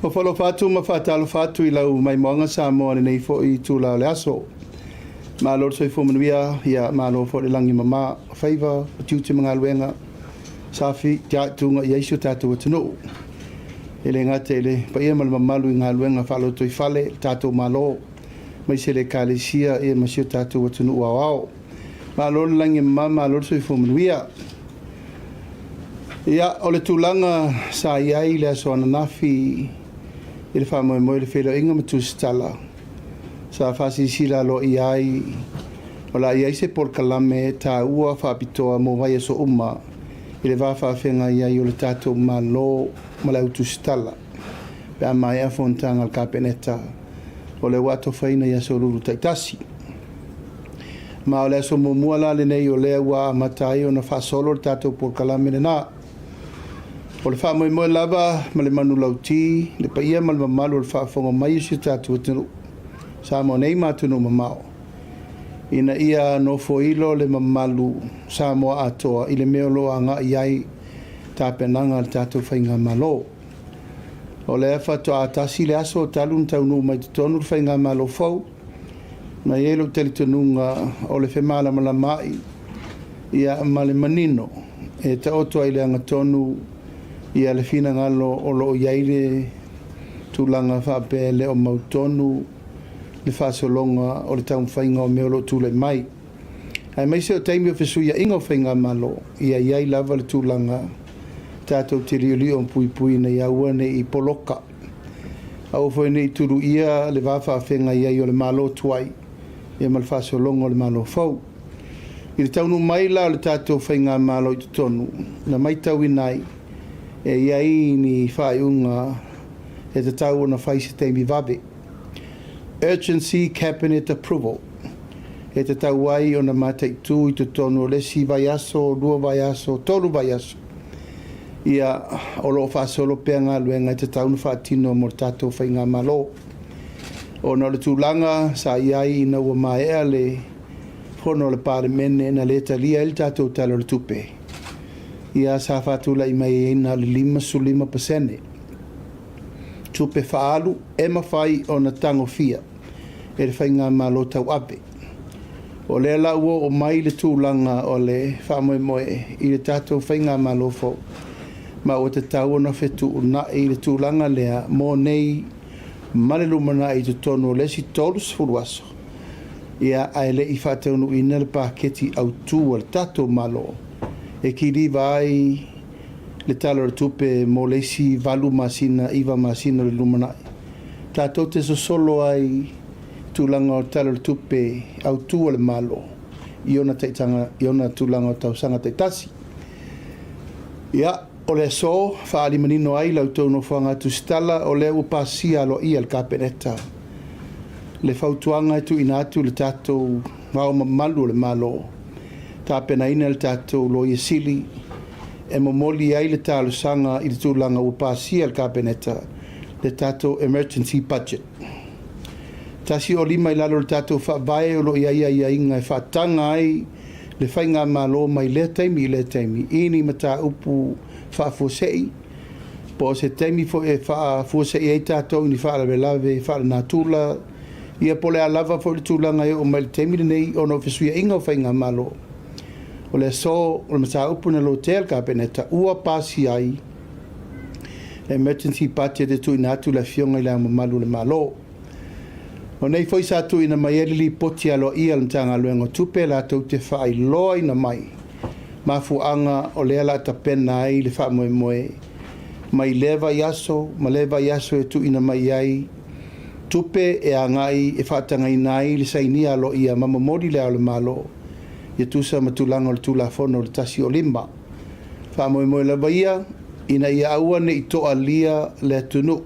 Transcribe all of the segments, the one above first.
Ofo atu ma faatalofa atu i lau maimoaga Samoa i lenei foi itula o le aso. Malo le soifua manuia, ia malo foi le lagi e mama, faiva o tiute ma galuega sa fitaituga i ai si o tatou atunuu. E le gata i le paia ma le mamalu i galuega faalotoifale, le tatou Malo, aemaise le Ekalesia ma si o tatou atunuu aoao. Malo le lagi e mama, malo le soifua manuia. Ia, o le tulaga sa i ai le aso ananafi i le faamoemoe i le feiloaiga ma tusitala, sa faasilasila aloaia ai o le a i ai se polokalame taua faapitoa mo vaiaso uma i le va faafeagai ai o le tatou Malo ma le au tusitala pe a maea fonotaga a le Kapeneta o lea ua atofaina i aso Lulu taitasi. Ma o le aso muamua la lenei o lea ua amata ai ona faasolo le tatou polokalame lena. O le faamoemoe lava ma le manulauti, le paia ma le mamalu o le faafofoga mai o si o tatou atunuu, Samoa nei ma atunuu mamao, ina ia nofoilo le mamalu Samoa atoa i le mea o lo o agai i ai tapenaga a le tatou faigamalo. O lea faatoa tasi le aso talu ona taunuu mai totonu le faigamalo fou, ma e i ai lou talitonuga o le femalamalamaai ma le manino e taoto ai i le agatonu le finagalo o lo o i ai le tulaga faapea e le o mautonu le faasologa o le taumafaiga o mea o lo o tulai mai. Aemaise o taimi o fesuiaiga o faigamalo, ia i ai lava le tulaga tatou te liolio ma puipui ina ia aua ne i poloka. Aua foi ne i tuluia le va faafeagai ai o le Malo tuai ma le faasologa o le Malo fou. I le taunuu mai la o le tatou faigamalo i totonu, na matauina ai e i ai ni faaiuga e tatau ona fai i se taimi vave. Urgency Cabinet Approval e tatau ai ona mataitu i totonu o le isi vaiaso, 2 vaiaso, 3 vaiaso, ia o lo o faasolo pea galuega e tatau ona faatino mo le tatou faigamalo. Ona o le tulaga sa i ai ina ua maea le fono a le Palemene na le talia ai le tatou Tala o le Tupe, ia sa faatulai mai ai na o le 55% tupe faaalu e mafai ona tagofia e le faigamalo tauave. O lea la ua oo mai le tulaga o le faamoemoe i le tatou faigamalo fou, ma ua tatau ona fetuunai le tulaga lea mo nei ma le lumanai i totonu o le isi 30 aso, ia ae le i faataunuuina le paketi autu a le tatou Malo e kiliva ai le Tala o le Tupe mo le isi 8 masina, 9 masina o le lumanai. Tatou te sosolo ai i tulaga o le Tala o le Tupe autu a le Malo i ona taitaga, i ona tulaga o tausaga taitasi. Ia, o le aso faaali manino ai la outou nofoaga tusitala, o lea ua pasia aloaia e le Kapeneta le fautuaga e tuuina atu i le tatou Ao Mamalu o le Malo, tapenaina le tatou Loia Sili e momoli ai le talosaga i le tulaga ua pasia e le Kapeneta le tatou Emergency Budget. 105 i lalo o le tatou Faavae o lo o i ai aiaiga e faataga ai le faigamalo mai lea taimi i lea taimi i ni mataupu faafuasei, po o se taimi foi e faafuasei ai tatou i ni faalavelave faalenatura, ia po o le a lava foi le tulaga e oo mai i le taimi lenei ona o fesuiaiga o faigamalo. O le aso o le mataupu na lotea e le Kapeneta ua pasia ai le Emergency Budget e tuuina atu i le Afioga i Le Ao Mamalu o le Malo. O nei foi sa tuuina mai ai le lipoti aloaia a le Matagaluega o Tupe latou te faailoaina mai mafuaaga o lea o le a tapena ai le faamoemoe mai lea vaiaso ma lea vaiaso e tuuina mai ai tupe e agai e faatagaina ai le sainia aloaia ma momoli le Ao o le Malo ia tusa ma tulaga o le Tulafono o le 105. Faamoemoe lava ia ina ia aua ne i toalia le atunuu.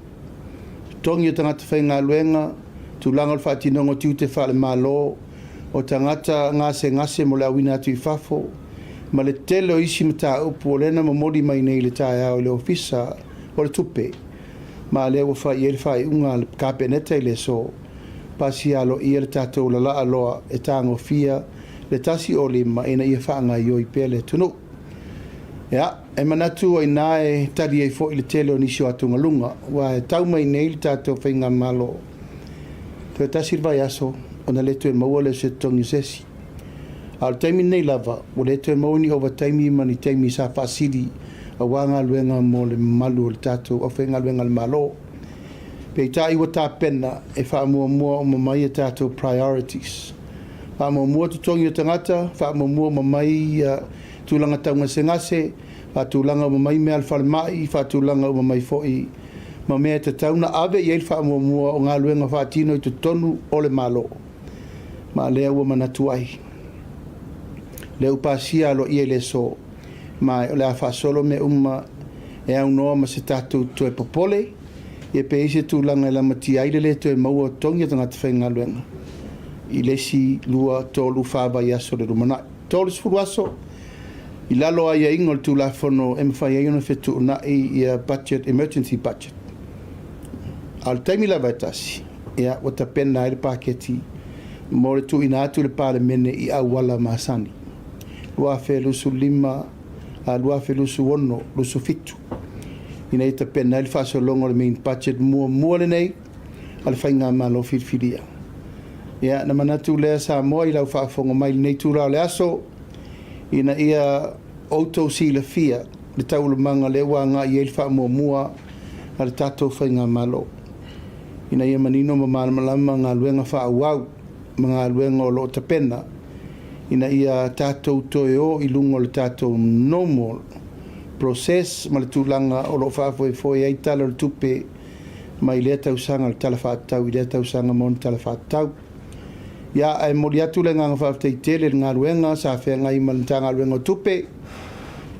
Totogi o tagata faigaluega, tulaga o le faatinoga o tiute faale-Malo, o tagata gasegase mo le auina atu i fafo, ma le tele o isi mataupu o lea na momoli mai nei i le taeao i le Ofisa o le Tupe, ma lea ua fai i ai le faaiuga a le Kapeneta i le aso, pasia aloaia le tatou lalaa loa e tagofia le 105 ina ia faagaoioi pea le atunuu. Ia, e manatu o i ina e tali ai foi le tele o nisi o atugaluga, aua e tau mai nei le tatou Faigamalo, toe tasi le vaiaso ona le toe maua lea o se totogi o se isi. A o le taimi lenei lava, ua le toe maua ni ovataimi ma ni taimi sa faasili aua galuega mo le mamalu o le tatou aufaigaluega a le Malo. Peitai ua tapena e faamuamua uma mai a tatou priorities. Faamuamua totogi o tagata, faamuamua uma mai tulaga tau gasegase, faatulaga uma mai mea a le falemai, faatulaga uma mai foi ma mea e tatau ona ave i ai le faamuamua o galuega faatino i totonu o le Malo. Ma lea ua manatu ai, lea ua pasia aloaia i le aso, ma o le a faasolo mea uma e aunoa ma se tatou toe popole, ia pe i ai se tulaga e lamatia ai le le toe maua o totogi o tagata faigaluega i le isi 2, 3, 4 vaiaso i le lumanai. 30 aso i lalo o aiaiga o le Tulafono e mafai ai ona fetuunai ia budget, emergency budget. A o le taimi lava e tasi, ia, ua tapena ai le paketi mo le tuuina atu i le Palemene i auala masani. 2025, 2026, 27, ina ia tapena ai le faasologa o le main budget muamua lenei a le Faigamalo filifilia. Ia, na manatu lea Samoa i lau faafofoga mai i lenei itula o le aso, ina ia outou silafia le taualumaga lea ua agai i ai le faamuamua a le tatou Faigamalo, ina ia manino ma malamalama galuega faaauau ma galuega o lo o tapena ina ia tatou toe o i luga o le tatou normal process ma le tulaga o lo o faafoefoe ai Tala o le Tupe mai lea tausaga o le Tala Faatatau i lea tausaga ma ona Tala Faatatau. Ia, ae momoli atu le agaga faafetai tele i le galuega sa feagai ma le Matagaluega o Tupe,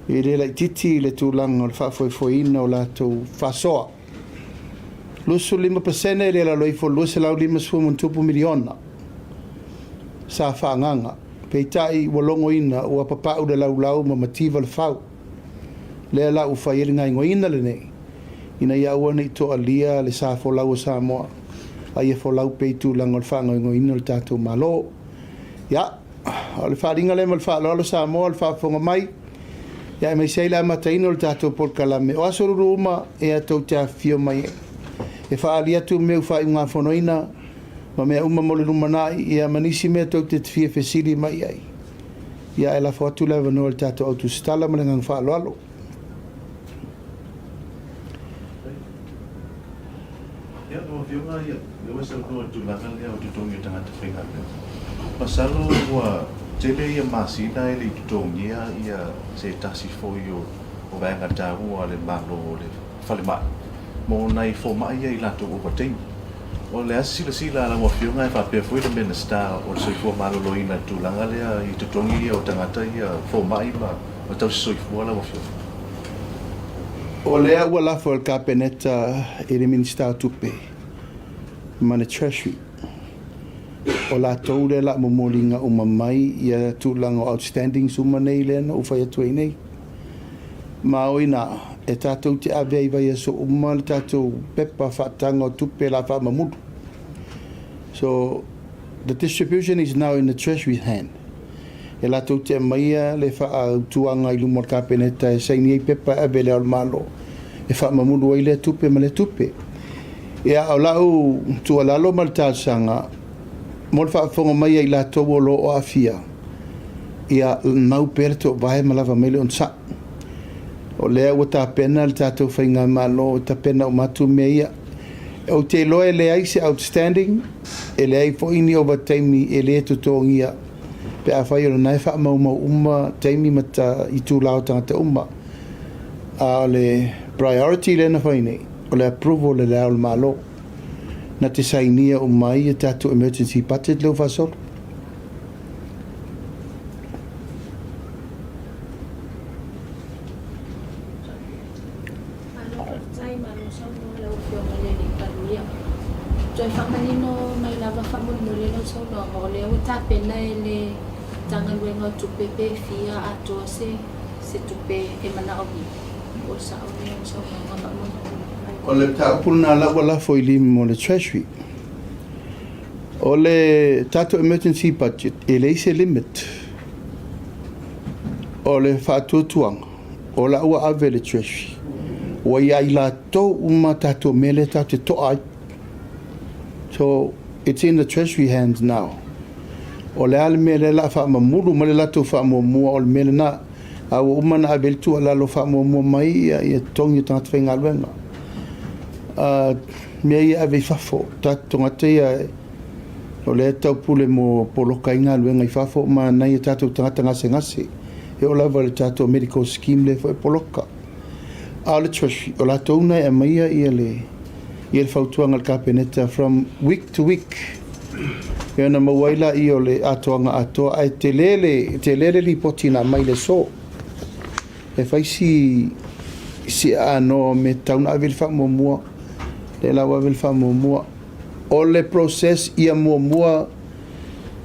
e le laitiiti le tulaga o le faafoefoeina o latou faasoa. 25% e le lalo ifo o le $250 miliona sa faaagaaga, peitai ua logoina ua papau le laulau ma mativa le fau. Lea la ua fai ai le gaoioiga lenei ina ia aua ne i toalia le sa folau o Samoa, a ia folau pea i tulaga o le faagaoioiga o le tatou Malo. Ia, o le faaaliga lea ma le faaaloalo Samoa o le faafofoga mai, ia aemaise ai le amataina o le tatou polokalame. O aso lulu uma e tou te afifio mai ai e faaali atu mea ua faaiugafonoina ma mea uma mo le lumanai, ia ma nisi mea tou te fia fesili mai ai. Ia ae lafo atu le avanoa i le tatou autusitala ma le agaga faaaloalo. Ia, lau Afioga, ia, lea ua e saunoa i le tulaga lea o totogi o tagata faigaluega. Masalo ua tele ia masina e le i totogia ia se tasi foi o vaega taua a le Malo o le falemai mo nai fomai ia i latou ovataimi. O le a se silasila a lau Afioga e faapea foi le Minisita o le Soifua Maloloina i le tulaga lea i totogi ia o tagata ia fomai ma tausi soifua lau Afioga? O lea ua lafo e le Kapeneta i le Minisita o Tupe ma le Treasury, o latou lea o le a momoliina uma mai ia tulaga o outstandings uma nei lea na ou fai atu ai nei. Ma o i ina e tatou te ave ai i vaiaso uma le tatou pepa faataga o tupe o le a faamamulu. So, the distribution is now in the Treasury's hand. E latou te aumaia le faautuaga i luma o le Kapeneta e saini ai pepa e ave i Le Ao o le Malo e faamamulu ai lea tupe ma lea tupe. Ia, o lau tuualalo ma le talosaga mo le faafofoga mai a i latou o lo o aafia, ia mau pea le toovae ma lava mai le onosai. O lea ua tapena le tatou Faigamalo e tapena uma atu mea ia. Ou te iloa e leai se outstanding, e leai foi ni ovataimi e le totogia pe afai o lena e faamaumau uma taimi ma itula o tagata uma. A o le priority lea na fai nei, o le approval e Le Ao o le Malo. Na te sainia uma ai a tatou emergency budget lea ua faasolo. Malo faafetai, malo saunoa lau Afioga i le Alii Palemia. Toe faamanino mai lava faamolemole lau saunoaga, o lea ua tapena e le Matagaluega o Tupe pe fia atoa se se tupe e manaomia. Po o le sao lea o le saunoaga faamolemole. O le mataupu lena la ua lafo i lima o le Treasury. O le tatou emergency budget, e leai se limit. O le faatuatuaga. O la ua ave i le Treasury, ua ia i latou uma tatou mea lea tatou te to'a ai. So, it's in the Treasury hands now. O le a le mea lea o le a faamamulu mai le latou faamuamua, o le mea lena. A ua uma ona ave ai le tuualalo faamuamua mai ia totogi o tagata faigaluega. Mea ia e ave i fafo, tatou tagata ia o lea e taupule mo poloka ai galuega i fafo ma nai o tatou tagata gasegase. E oo lava i le tatou medical scheme lea foi e poloka. A o le Treasury, o latou na e aumaia ia le ia le fautuaga a le Kapeneta from week to week. Ia ona maua ai laia o le atoaga atoa, ae tele le, tele le lipoti na aumai i le aso. E fai si si aanoa o mea tatau ona ave i le faamuamua, lea la ua ave le faamuamua. O le process ia muamua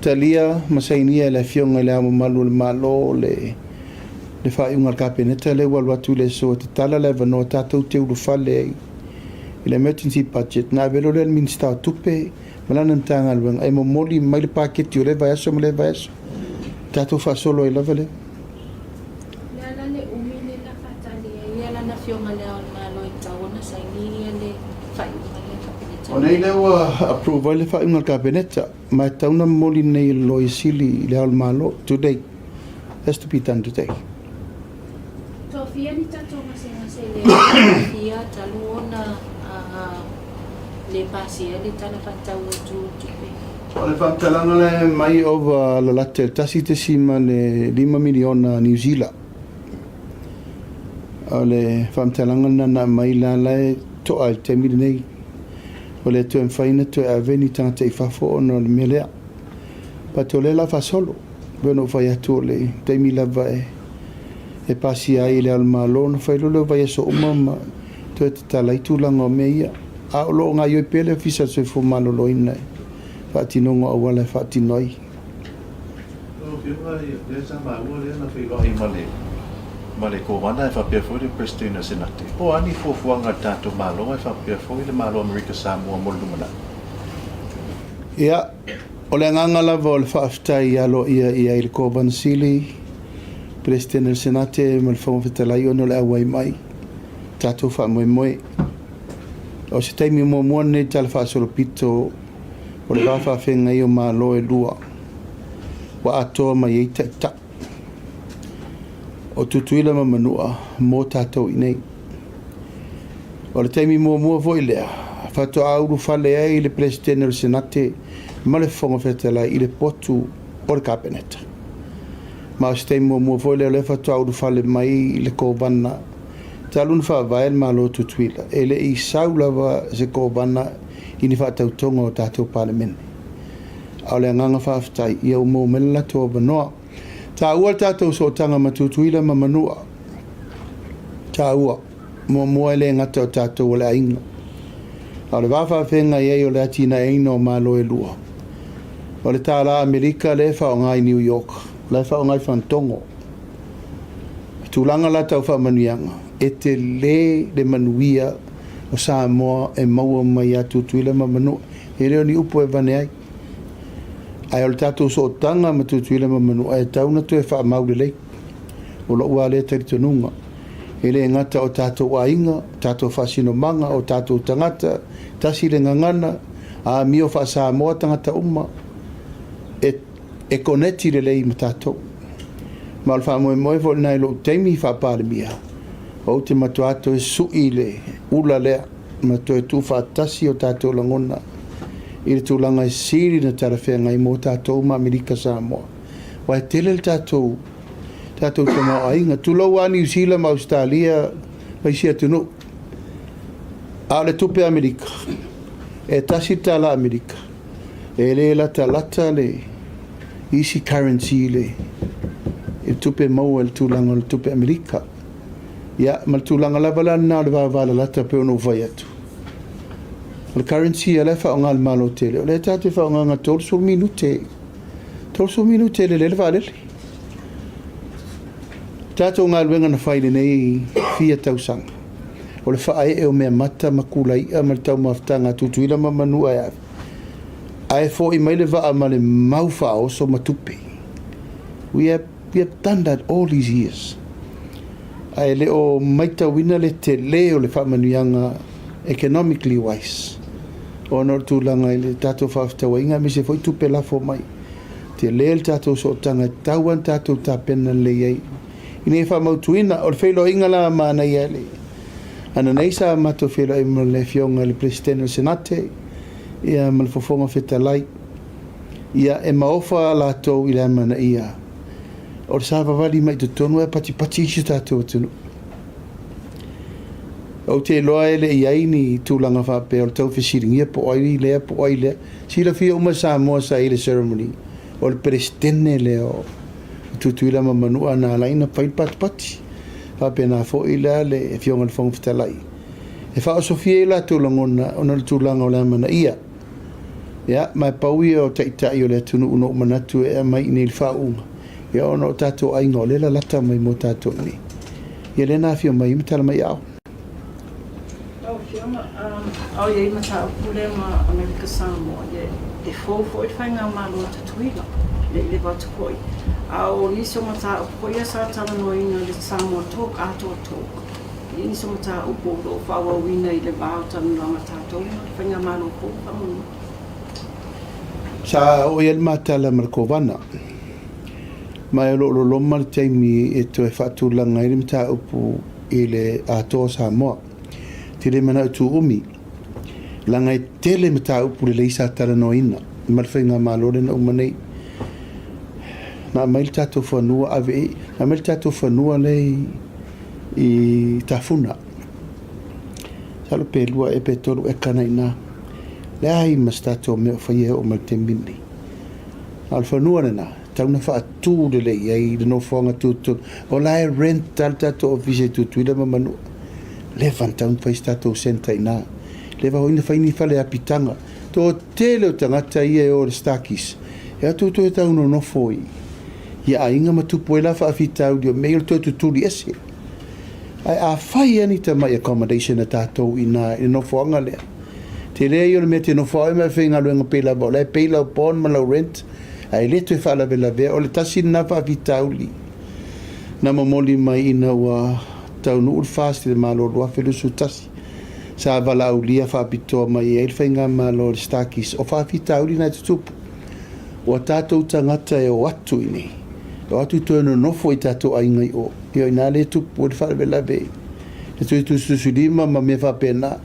talia ma sainia e le Afioga i Le Ao Mamalu o le Malo le le faaiuga a le Kapeneta lea ua alu atu i le aso e tatala le avanoa tatou te ulufale ai i le emergency budget ona ave loa lea i le Minisita o Tupe ma lana Matagaluega e momoli mai le paketi o lea vaiaso ma lea vaiaso tatou faasolo ai lava lea. O le a la le umi lea la faatali ai ia lana Afioga i Le Ao o le Malo e tatau ona saini ia le faaiuga lea a le Kapeneta? O nei lea ua approve ai le faaiuga a le Kapeneta ma e tatau ona momoli nei e le Loia Sili i Le Ao o le Malo today. Has to be done today. Tofia ni tatou gasegase i le aofia talu ona le pasia le Tala Faatatau Autu o Tupe. O le faamatalaga lea e mai ova lalata i le 1.5 miliona Niu Sila. O le faamatalaga lena na aumai la la e to'a i le taimi lenei. Ua le toe mafai ona toe ave ni tagata i fafo ona o le mea lea. But o lea o le a faasolo. Pei ona ou fai atu o le taimi lava e pasia ai e le Ao o le Malo ona fai loa lea o vaiaso uma ma toe tatala ai tulaga o mea ia. A o lo o gaoioi pea le Ofisa o le Soifua Maloloina i faatinoga o auala e faatino ai. Lau Afioga, lea sa maua lea na feiloai ma le ma le Kovana ae faapea foi le Peresetene o le Senate. Po o a ni fuafuaga a le tatou Malo ae faapea foi le Malo o Amerika Samoa mo le lumanai? Ia, o le agaga lava o le faafetai aloaia i ai i le Kovana Sili, Peresetene o le Senate ma le Fofoga Fetalai ona o le auai mai tatou faamoemoe. O se taimi muamua lenei i le Tala Faasolopito o le va faafeagai o Malo e lua ua atoa mai ai taitai o Tutuila ma Manua mo tatou i nei. O le taimi muamua foi lea faatoa ulufale ai le Peresetene o le Senate ma le Fofoga Fetalai i le potu o le Kapeneta. Ma o se taimi muamua foi lea o lea faatoa ulufale mai le Kovana talu ona faavae le Malo o Tutuila, e le i sau lava se Kovana i ni faatautoga o tatou Palemene. A o le agaga faafetai, ia ua maua mai le latou avanoa. Taua le tatou sootaga ma Tutuila ma Manua. Taua, muamua e le gata o tatou o le aiga, a o le va faafeagai ai o le atinaeina o Malo e lua. O le tālā Amerika lea e faaaoga i New York, o la e faaaoga i Fagatogo. I tulaga la tau faamanuiaga, e tele le manuia o Samoa e maua mai ia Tutuila ma Manua. E le o ni upu e avane ai. Ae o le tatou sootaga ma Tutuila ma Manua e tatau ona toe faamau lelei. O lou lava lea talitonuga. E le gata o tatou aiga, o tatou faasinomaga, o tatou tagata, tasi le gagana, amio faa-Samoa tagata uma, e e koneti lelei ma tatou. Ma o le faamoemoe foi lena i lou taimi faa-Palemia, ou te matua toe sui le ula lea ma toe tuufaatasi o tatou lagona i le tulaga e sili ona talafeagai mo tatou ma Amerika Samoa. Aua e tele le tatou tatou tamaoaiga, tulou lava Niu Sila ma Ausetalia ma isi atunuu. A o le tupe Amerika, e tasi le tala Amerika, E le latalata le isi currency i le tupe maua i le tulaga o le tupe Amerika. Ia, ma le tulaga lava la lena o le vavalalata e pei ona ou fai atu. O le currency ia la e faaaoga e le Malo tele, o lea tatou te faaaogaina 30 minute, 30 minute e lelei le vaalele. O tatou galuega na fai i lenei fia tausaga, o le faaee o meamata ma kulaia ma le taumafataga a Tutuila ma Manua e ave, ae foi mai le vaa ma le mau faaoso ma tupe. We have, we have done that all these years. Ae le o maitauina le tele o le faamanuiaga economically wise ona o le tulaga i le tatou faafetauaiga aemaise foi tupe lafo mai. Tele le tatou sootaga e tatau lava ona tatou tapena lelei ai ina ia faamautuina. O le feiloaiga la manaia le ananei sa matou feiloai ma le Afioga i le Peresetene o le Senate ia ma le Fofoga Fetalai, ia e maofa latou i le amanaia o le savavali mai i totonu ae patipati isi o tatou atunuu. Ou te iloa e le i ai ni tulaga faapea o le tau fesiligia po o ai lea po o ai lea. Silafia uma e Samoa sa i ai le ceremony o le Peresetene lea o Tutuila ma Manua na ala ai ona fai le patipati. Faapena foi la le Afioga i le Fofoga Fetalai e faaosofia ai o latou lagona ona o le tulaga o le amanaia. Ia, ma e pau ia o taitai o le atunuu na ou manatu e aumai i inei i le faauuga, ia ona o tatou aiga o lea e lalata mai mo tatou i inei. Ia lea na afio mai ai ma tala mai aao. Lau Afioga, a o i ai mataupu lea ma Amerika Samoa, ia e fou foi le Faigamalo a Tutuila, le i leva atu foi. A o nisi o mataupu foi ia sa talanoaina i le Samoa Talk, Atoa Talk, e i ai nisi o mataupu o lo o faaauauina i le va o talanoaga a tatou ma le Faigamalo fou faamolemole. Sa oo i ai le matala ma le Kovana, ma o lo o loloma le taimi e toe faatulaga ai le mataupu i le Atoa o Samoa. Te le manao tuumi, leaga e tele mataupu lelei sa talanoaina ma le faigamalo lea na uma nei. Na aumai le tatou fanua ave i, na aumai le tatou fanua lea i Tafuna. Masalo pe 2 ea pe 3 eka na i ina. Leai ma se tatou mea o faia e oo mai i le taimi lenei. A o le fanua lena, tatau ona faatu lelei i ai le nofoaga tutotonu. O la e rent lava le tatou ofisa i Tutuila ma Manua. Leva ona tatau ona fai se tatou centre i ina. Leva foi ona fai ni fale apitaga. Toatele o tagata ia e o i le Starkeys, e o atu toe tau nonofo i aiga ma tupu ai la faafitauli o mea ia o le toe tutuli ese. Ae a fai lava ni tamai accommodation a tatou i ina i le nofoaga lea, tele ia o le mea e te nofo ai ma e faigaluega pei lava o la e pay lau bond ma lau rent, ae le toe faalavelavea. O le tasi lena faafitauli na momoli mai ina ua taunuu le FAST i le Malo 2021, sa valaaulia faapitoa mai ai le faigamalo i le Starkeys, o faafitauli na e tutupu. Ua tatou tagata e o atu i inei, e o atu toe nonofo i tatou aiga i o, ia o i ina lea e tupu ai le faalavelave i le toe tusitusilima ma mea faapena.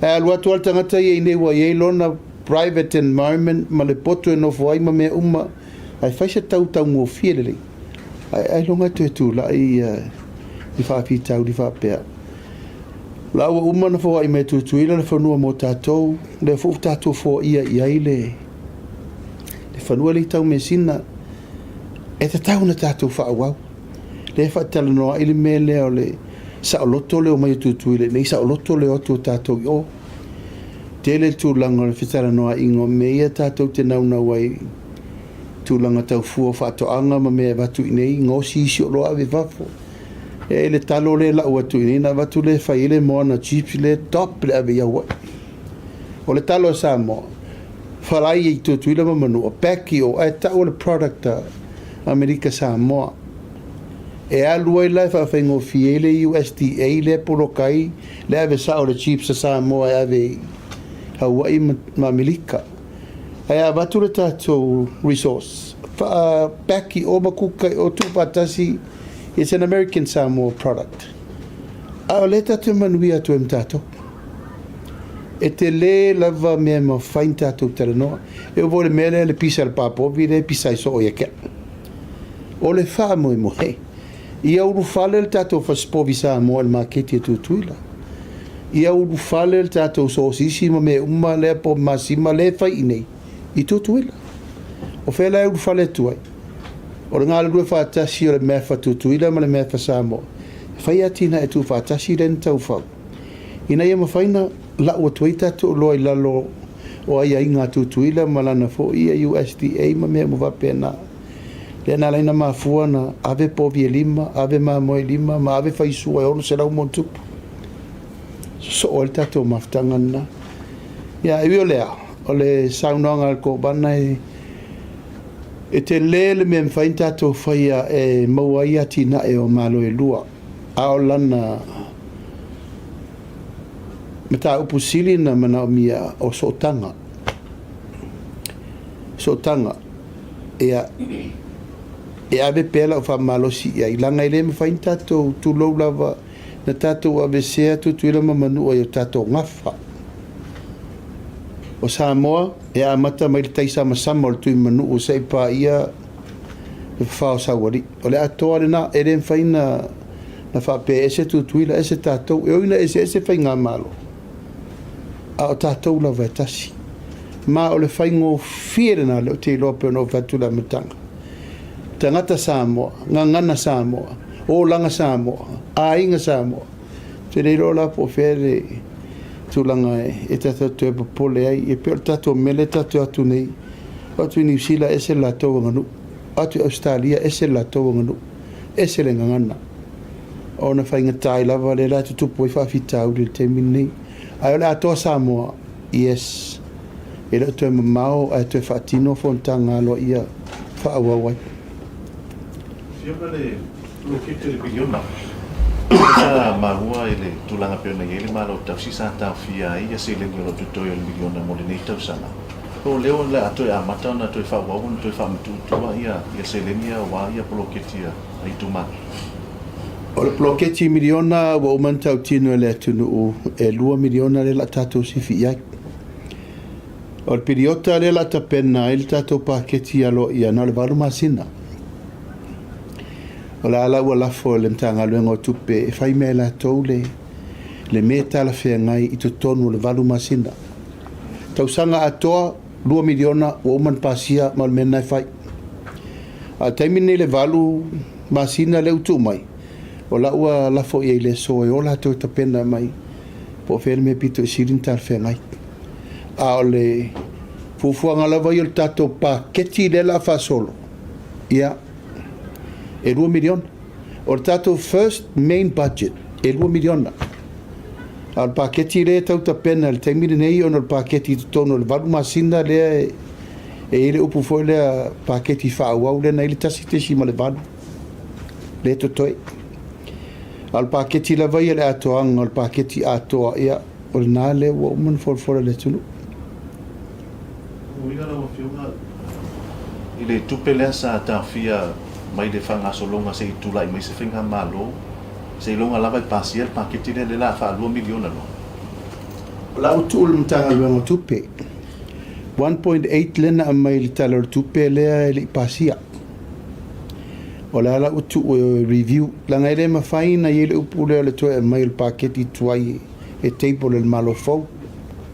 Ae alu atu lava le tagata ia i inei ua i ai lona private environment ma le poto e nofo ai ma mea uma, ae fai se tau taugofie lelei, ae ailoga e toe tulai ni faafitauli faapea. O la ua uma ona foai mai e Tutuila le fanua mo tatou, lea foi ua tatou foaia i ai le fanua lea i Taumeasina, e tatau ona tatou faaauau. Lea e faatalanoa ai le mea lea o le saoloto le omai o Tutuila i inei, saoloto le o atu o tatou i o. Tele le tulaga o le fetalanoaiga o mea ia tatou te naunau ai i tulaga tau fua o faatoaga ma mea e avatu i inei, gaosi isi oloa ave i fafo. E le talo lea e lau atu i inei ona avatu lea e fai ai le moana chips lea top le ave i Hawaii. O le talo a Samoa, falai i Tutuila ma Manua, pack i o, ae tau o le product a Amerika Samoa. E alu ai la e faafaigofie ai le USDA lea e poloka ai le ave sao o le chips a Samoa e ave i Hawaii ma Amerika. Ae a avatu le tatou resource, pack i o ma kuka i o, tuufaatasi, it's an American Samoa product. A o lea tatou te manuia atu ai ma tatou. E tele lava mea e mafai ona tatou talanoa. E oo foi i le mea lea le pisa a le papovi lea e pisa ai soo ia te au. O le faamoemoe, ia ulufale le tatou fasipovi Samoa i le maketi a Tutuila. Ia ulufale le tatou sosisi ma mea uma lea po o masima lea e fai i inei i Tutuila. O fea la e ulufale atu ai? O le galulue faatasi o le MAF a Tutuila ma le MAF a Samoa, e fai atinae tuufaatasi lea na taufau ina ia mafai ona lau atu ai tatou oloa i lalo o aiaiga a Tutuila ma lana foi USDA ma mea uma faapena. Lea na ala ai ona mafua ona ave povi e 5, ave mamoe e 5 ma ave faisua e 600 ma ono tupu. Sosoo ai le tatou mafutaga lena. Ia, e ui o lea, o le saunoaga a le Kovana e e tele le mea e mafai ona tatou faia e maua ai atinae o Malo e lua. A o lana mataupu sili na manaomia o sootaga. Sootaga, ia, e ave pea lau faamalosi i ai, leaga e le mafai ona tatou tulou lava na tatou aveesea Tutuila ma Manua i o tatou gafa. O Samoa e amata mai le taisamasama o le Tuimanuu seia paia le fafao o Saualii. O le atoa lena, e le mafai na faapea e ese Tutuila ese tatou. E ui ina eseese faigamalo, a o tatou lava e tasi. Ma o le faigofie lena lea ou te iloa pei ona ou fai atu i le amataga. Tagata Samoa, gagana Samoa, olaga Samoa, aiga Samoa. Ou te le iloa la po o fea le tulaga e tatou te toe popole ai. E pei o le tatou mea lea tatou te o atu nei, o atu i Niu Sila ese le latou aganuu, o atu i Ausetalia ese le latou aganuu, ese le gagana. Ona faigata ai lava lea la e tutupu ai faafitauli i le taimi lenei. Ae o le atoa Samoa, yes, e le o toe mamao ae toe faatino fonotaga aloaia faaauau ai. Afioga le Poloketi o le Piliona, lea sa maua i le tulaga pei ona i ai le Malo Tausi sa taofia ai ia seleni o lo o totoe o le miliona mo lenei tausaga. Po o lea o le a toe amata ona toe faaauau ona toe faamatuu i tua ia seleni ia aua ia poloketi a itumalo? O le poloketi miliona ua uma ona tautino e le atunuu e $2 miliona lea o le a tatou sifi i ai. O le piliota lea o le a tapena ai le tatou paketi aloaia na o le 8 masina. O le a la ua lafo e le Matagaluega o Tupe e fai mea e latou le le mea talafeagai i totonu o le 8 masina. Tausaga atoa $2 miliona ua uma ona pasia ma o le mea lena e fai. A o le taimi lenei i le 8 masina lea ua tuu mai, o la ua lafo i ai i le aso e o latou e tapena mai po o fea le mea pito i sili ona talafeagai. A o le fuafuaga lava ia o le tatou paketi lea o le a faasolo, ia, e $2 miliona. O le tatou first main budget e $2 miliona. A o le paketi lea e tau tapena i le taimi lenei ona o le paketi i totonu o le 8 masina lea e i ai le upu foi lea paketi faaauau lea na i ai le 1.8 lea e totoe. A o le paketi lava ia le atoaga o le paketi atoa, ia, o lena lea ua uma ona folafola i le atunuu. O uiga lau Afioga i le tupe lea sa taofia mai le faagasologa se i tulai mai se faigamalo, seiloga lava e pasia le paketi lea, lea o le a faalua miliona loa. O la ua tuu le Matagaluega o Tupe 1.8 lea na aumai i le Tala o le Tupe lea e le i pasia. O la la ua tuu e review, leaga e le mafai ona i ai le upu lea o le toe aumai o le paketi tuai e table e le Malo fou.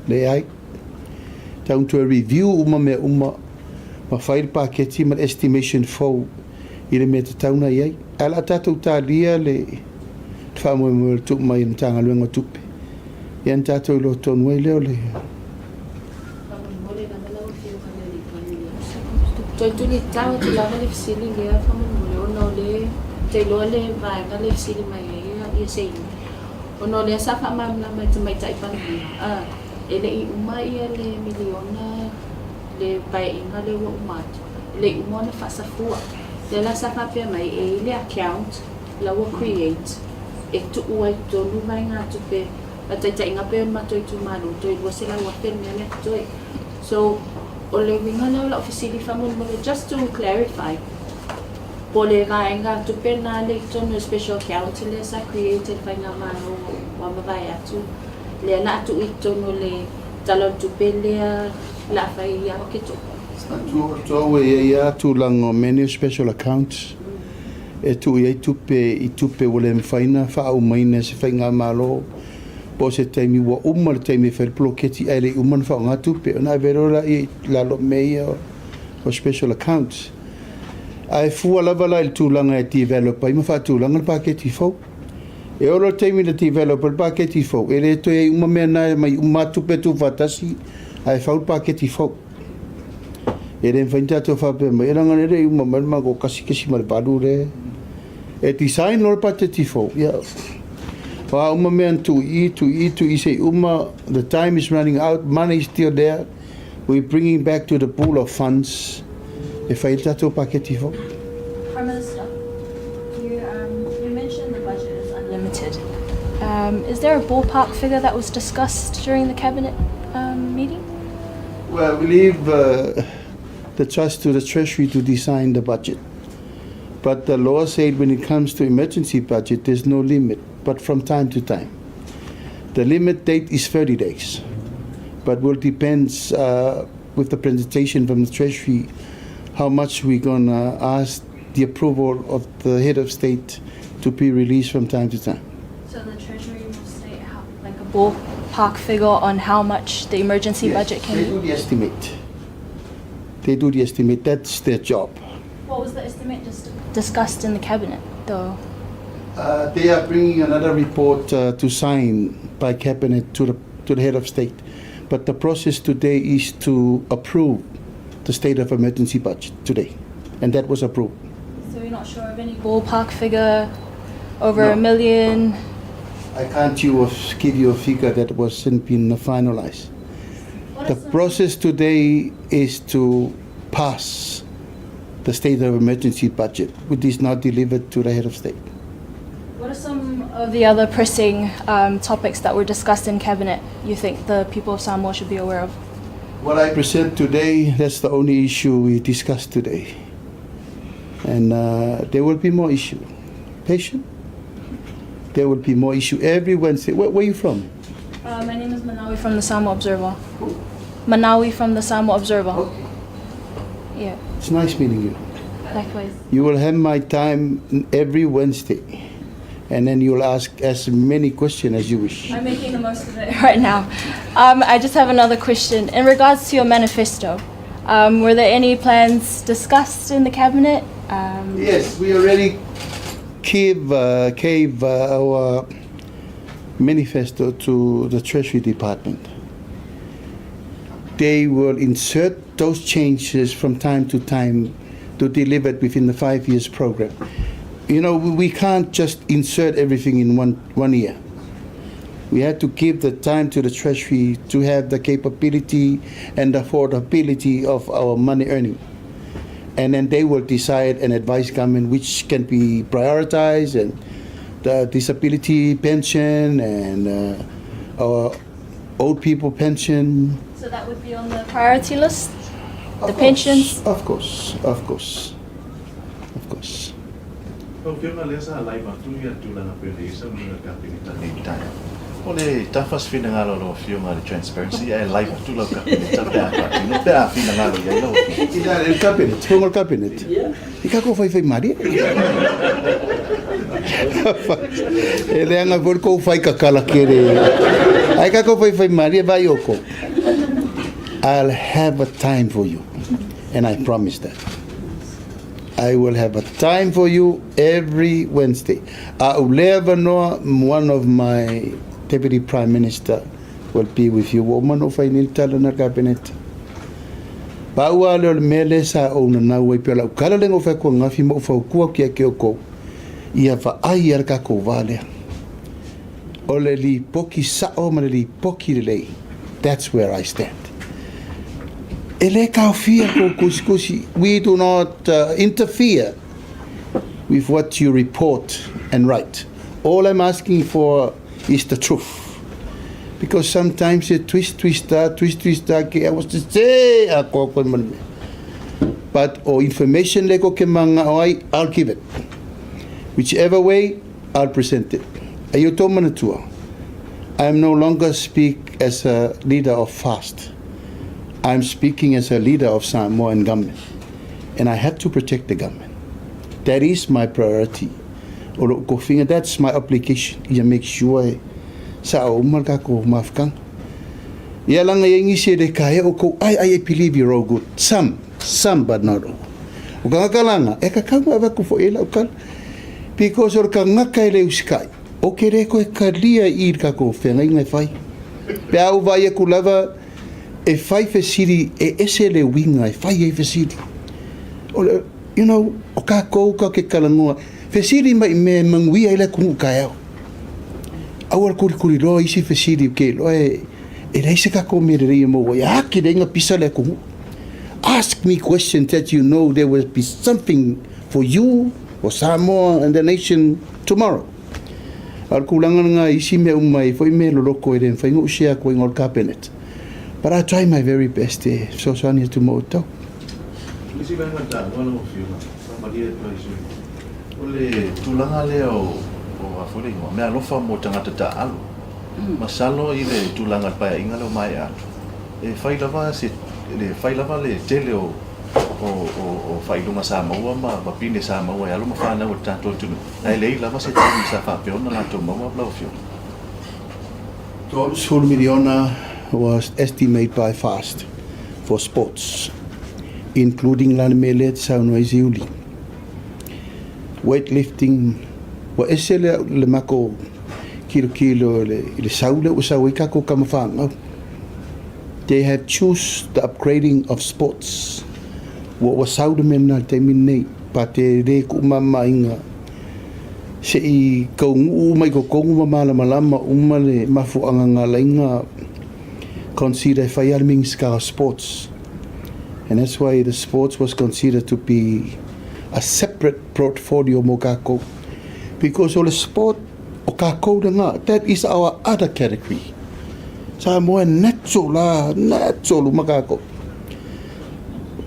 Leai. Tau ona toe review uma mea uma ma fai le paketi ma le estimation fou i le mea tatau ona i ai. Ae o le a tatou talia le faamoemoe o le tuu mai e le Matagaluega o Tupe, ia ona tatou iloa tonu ai lea o le. Faamolemole lava lau Afioga i le Alii Palemia. Toe tulitao atu lava le fesili lea faamolemole ona o lea ou te iloa le vaega lea e fesili mai ai ia Seini ona o lea sa faamalamalama e le Tamaitai Palemia e le i uma ia le miliona le paeaiga lea ua uma atu e le i uma ona faasafua. Lea la sa faapea mai e i ai le account la ua create e tuu ai totonu vaegatupe faataitaiga pei o le matou itumalo toe 200,000 le mea lea totoe. So o le uiga lea o lau fesili faamolemole just to clarify po o le vaegatupe lena lea i totonu o le special account lea sa create e le faigamalo ua mavae atu lea o le a tuu i totonu o le Tala o le Tupe lea o le a fai ia Oketopa. Sa tuu e i ai lava tulaga o mea nei o special accounts e tuu i ai tupe i tupe ua le mafai ona faaaumaina e se faigamalo po o se taimi ua uma le taimi e fai ai le poloketi ae le i uma ona faaaoga tupe ona ave loa lea i lalo o mea ia o special accounts. Ae fua lava la i le tulaga e develop ai ma faatulaga le paketi fou. E oo loa le taimi na develop ai le paketi fou, e le toe i ai uma mea na e aumai uma lava tupe tuufaatasi ae fau le paketi fou. E le mafai ona tatou faapea mai, e leaga e le i uma mai le matou 1.8 lea. E design loa le paketi fou, ia, o a uma mea na tuu i i, tuu i i, tuu i i se i uma, the time is running out, money is still there, we bringing back to the pool of funds e fai ai le tatou paketi fou. Prime Minister, you, um, you mentioned the budget is unlimited. Is there a ballpark figure that was discussed during the cabinet meeting? Well, we leave the trust to the Treasury to design the budget. But the law said when it comes to emergency budget, there's no limit, but from time to time. The limit date is 30 days, but will depends with the presentation from the Treasury how much we're gonna ask the approval of the head of state to be released from time to time. So the Treasury will state how, like a ballpark figure on how much the emergency budget can They be? do the estimate. They do the estimate. That's their job. What was the estimate just discussed in the cabinet, though? They are bringing another report to sign by cabinet to the head of state. But the process today is to approve the state of emergency budget today. And that was approved. So you're not sure of any ballpark figure over No. a million? I can't give you a figure that wasn't been finalized. What The are some- process today is to pass the state of emergency budget, which is not delivered to the head of state. What are some of the other pressing topics that were discussed in cabinet you think the people of Samoa should be aware of? What I present today, that's the only issue we discussed today. And there will be more issue. Patient? There will be more issue every Wednesday. Where are you from? My name is Manawi from the Samoa Observer. Manawi from the Samoa Observer. Okay. Yeah, It's nice meeting you. likewise. You will have my time every Wednesday. And then you'll ask as many questions as you wish. I'm making the most of it right now. I just have another question. In regards to your manifesto, were there any plans discussed in the cabinet? Yes, we already gave our manifesto to the Treasury Department. They will insert those changes from time to time to deliver it within the 5 years program. You know, we can't just insert everything in one year. We had to give the time to the Treasury to have the capability and affordability of our money earning. And then they will decide and advise government which can be prioritized, and the disability pension and our old people pension. So that would be on the priority list? Of The course, pensions? Of course, of course, of course. Lau Afioga lea sa live atu ia tulaga pei ona i ai saunoaga a le Kapeneta i lenei taeao. O le tafa se finagalo a lau Afioga i le transparency ae live atu lau Kapeneta pe a faatino pe a finagalo i ai lau Afioga. I le Cabinet, fono le Cabinet. I ka ko fai marie. E leaga foi le kou fai kakala kere. Ai ka ko fai marie vai oko. I'll have a time for you, and I promise that. I will have a time for you every Wednesday. A'u lea avanoa, one of my deputy prime minister will be with you. Ua uma ona ou fai nei le tala na le Kapeneta. Pau lava lea o le mea lea sa ou nanau ai pea o lau kala lea na ou fai atu ananafi ma ou fautua atu ia te outou, ia vaai ia le tatou va lea. O le lipoti sa'o ma le lipoti lelei. That's where I stand. E le taofia kou tusitusi. We do not interfere with what you report and write. All I'm asking for is the truth. Because sometimes you twist, twist, twist, twist, ke I was to say, a ko ko man. But o information le ko ke manga o ai, I'll give it. Whichever way, I'll present it. Ai o tō manatua. I am no longer speak as a leader of FAST. I'm speaking as a leader of Samoan government. And I have to protect the government. That is my priority. O lo'u tofiga, that's my obligation. Ia make sure e sa'o uma le tatou mafutaga. Ia laga i ai nisi e le taea outou, I believe you're all good. Some but not all. O tagata laga, e tatau ona avatu foi i ai lau tala. Because o le tagata e le usitai, o te le toe talia i le tatou feagaiga e fai. Pe a ou vaai atu lava, e fai fesili, e ese le uiga e fai ai fesili. O le, o tatou tatou te talanoa, fesili mai i mea e manuia ai le atunuu taeao. Aua le tulituliloa isi fesili ke iloa e leai se tatou mea lelei e maua ai, a ake leai na pisa le atunuu. Ask me questions that you know there will be something for you, for Samoa and the nation tomorrow. A o le tulaga lena i isi mea uma e i ai foi mea loloto e le mafai ona ou share atu ai i o le Kapeneta, but I try my very best e fesoasoani atu mo outou. O le isi vaega taua lau Afioga, faamalie atu ai i sui usufono, o le tulaga lea o a foi le igoa, meaalofa mo tagata taaalo. Masalo i le tulaga o le Paeaiga lea ua maea atu, e fai lava se, e fai lava le tele o o faailoga sa maua ma pine sa maua e alo ma fanau a le tatou atunuu, ae leai lava se taimi sa faapea ona latou maua lau Afioga. $30 miliona was estimate by FAST for sports, including la le mea lea e te saunoa ai Siuli. Weightlifting, ua ese le, le makou kilokilo i le sau lea ua sau ai takou tama fanau. They have choose the upgrading of sports. Ua ua sau le mea lena i le taimi lenei. Pa te le tuumamaina se i taunuu uma i totonu ma malamalama uma le mafuaaga na ala ai ona consider e fai lava le Minisita o Sports. And that's why the sports was considered to be a separate portfolio mo tatou. Because o le sport o tatou lena, that is our other category. Samoa e natural la, natural uma tatou.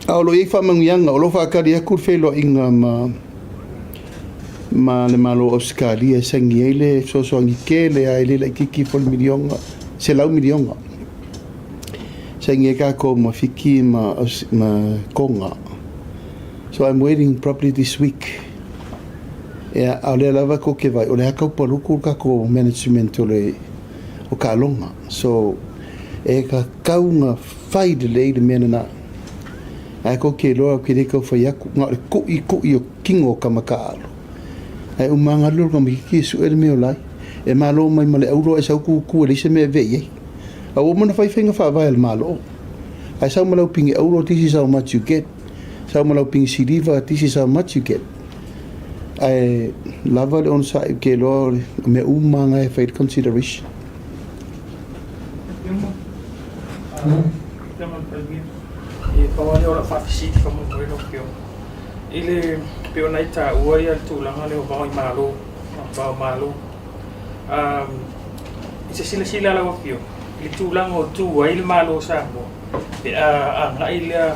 A o lo o i ai faamanuiaga, o lo o faatali atu le feiloaiga ma ma le Malo o Ausetalia e saini ai le fesoasoani tele lava e le laitiiti ifo i le miliona, $100 miliona. Saini ai tatou ma Fiti ma Toga. So I'm waiting probably this week. Ia, a o lea lava tou te vaai, o lea tau paluku le tatou management o le o taaloga. So, e tatau ona fai lelei le mea lena. Ae tou te iloa ou te le tau fai atu, na o le tuitui o tino o tama taaalo. Ae uma lava ona alu lea o le tamaitiiti e sue le mea o la ai. E malo mai ma le auro ae sau tutu e leai se mea e ave i ai. A ua uma ona fai faiga faavae a le Malo. Ae sau ma lau pine auro, this is how much you get. Sau ma lau pine siliva, this is how much you get. Ae lava le onosai ou te iloa o mea uma lava na e fai le consideration. E pau lava lea o lau faafesili faamolemole lau Afioga i le pei ona e taua le tulaga lea o vao i Malo, vao Malo. I se silasila a lau Afioga i le tulaga o tu ai le Malo o Samoa pe a agai lea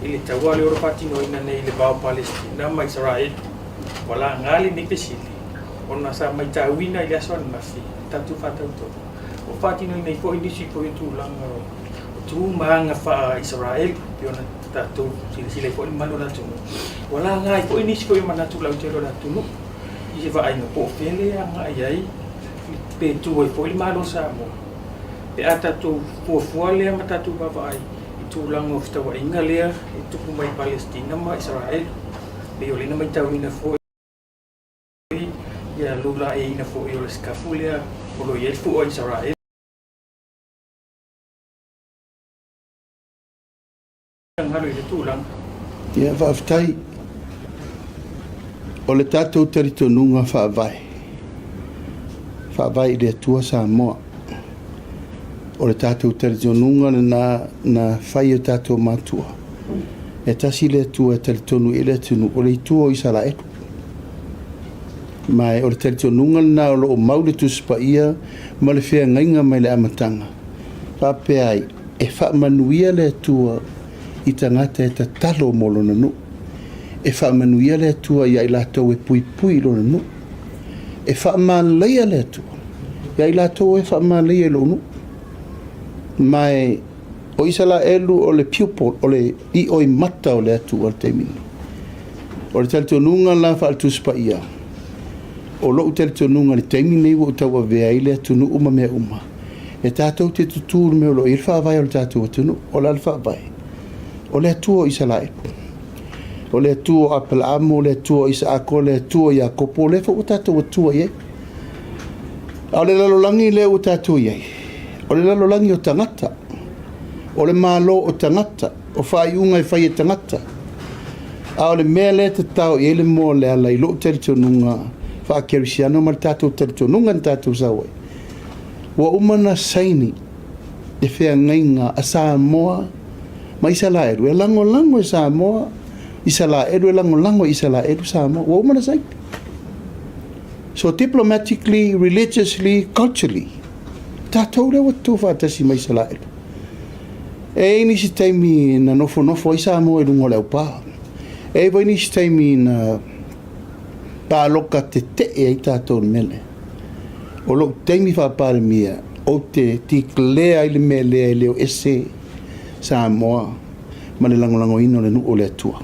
i le taua lea o lo o faatinoina nei i le va o Palesitina ma Isaraelu. Ua laga lenei fesili ona sa matauina i le aso ananafi le tatou faatautoga o faatinoina ai foi nisi foi o tulaga o tu ma aga faa-Isaraelu pei ona tatou silasila ai foi le mamalu o le atunuu. Ua laga ai foi nisi foi o manatu lautele o le atunuu i se vaaiga po o fea lea e agai ai pe tu ai foi le Malo o Samoa pe a tatou fuafua lea ma tatou vaavaai i tulaga o fetauaiga lea e tupu mai i Palesitina ma Isaraelu. Pei o lea na matauina foi ia lulaeina foi o le sikafu lea o lo o i ai le fua o Isaraelu. Galo i le tulaga. Ia, faafetai. O le tatou talitonuga faavae, faavae i le Atua Samoa. O le tatou talitonuga lena na fai e o tatou matua. E tasi le Atua e talitonu i ai le atunuu, o le Atua o Isaraelu. Ma o le talitonuga lena o lo o mau le Tusi Paia ma le feagaiga mai le amataga, faapea ai, e faamanuia le Atua i tagata e tatalo mo lona nuu. E faamanuia le Atua ia i latou e puipui i lona nuu. E faamalaia le Atua ia i latou e faamalaia i lou nuu. Ma e, o Isaraelu o le pupil, o le ioimata o le Atua i le taimi nei. O le talitonuga la faale-Tusi Paia, o lou talitonuga i le taimi nei ua ou tauavea ai le atunuu ma mea uma, e tatou te tutū i le mea o lo o i ai le faavae o le tatou atunuu. O le a le faavae? O le Atua o Isaraelu. O le Atua o Aperaamo, o le Atua o Isaako, o le Atua o Iakopo, o lea foi ua tatou Atua i ai. A o le lalolagi lea ua tatou i ai, o le lalolagi o tagata, o le Malo o tagata, o faaiuga e fai e tagata. A o le mea lea e tatao i ai le moa o le ala i lou talitonuga faakerisiano ma le tatou talitonuga na tatou sau ai, ua uma ona saini le feagaiga a Samoa ma Isaraelu e lagolago e Samoa Isaraelu e lagolago e Isaraelu Samoa. Ua uma ona saini. So diplomatically, religiously, culturally, tatou lea ua tutu faatasi ma Isaraelu. E i ai nisi taimi na nofonofo ai Samoa i luga o le aupā. E i ai foi nisi taimi na pāloka tetee ai tatou i le mea lea. O lou taimi faa-Palemia, ou te declare ai le mea lea e le o ese Samoa ma le lagolagoina o le nuu o le Atua.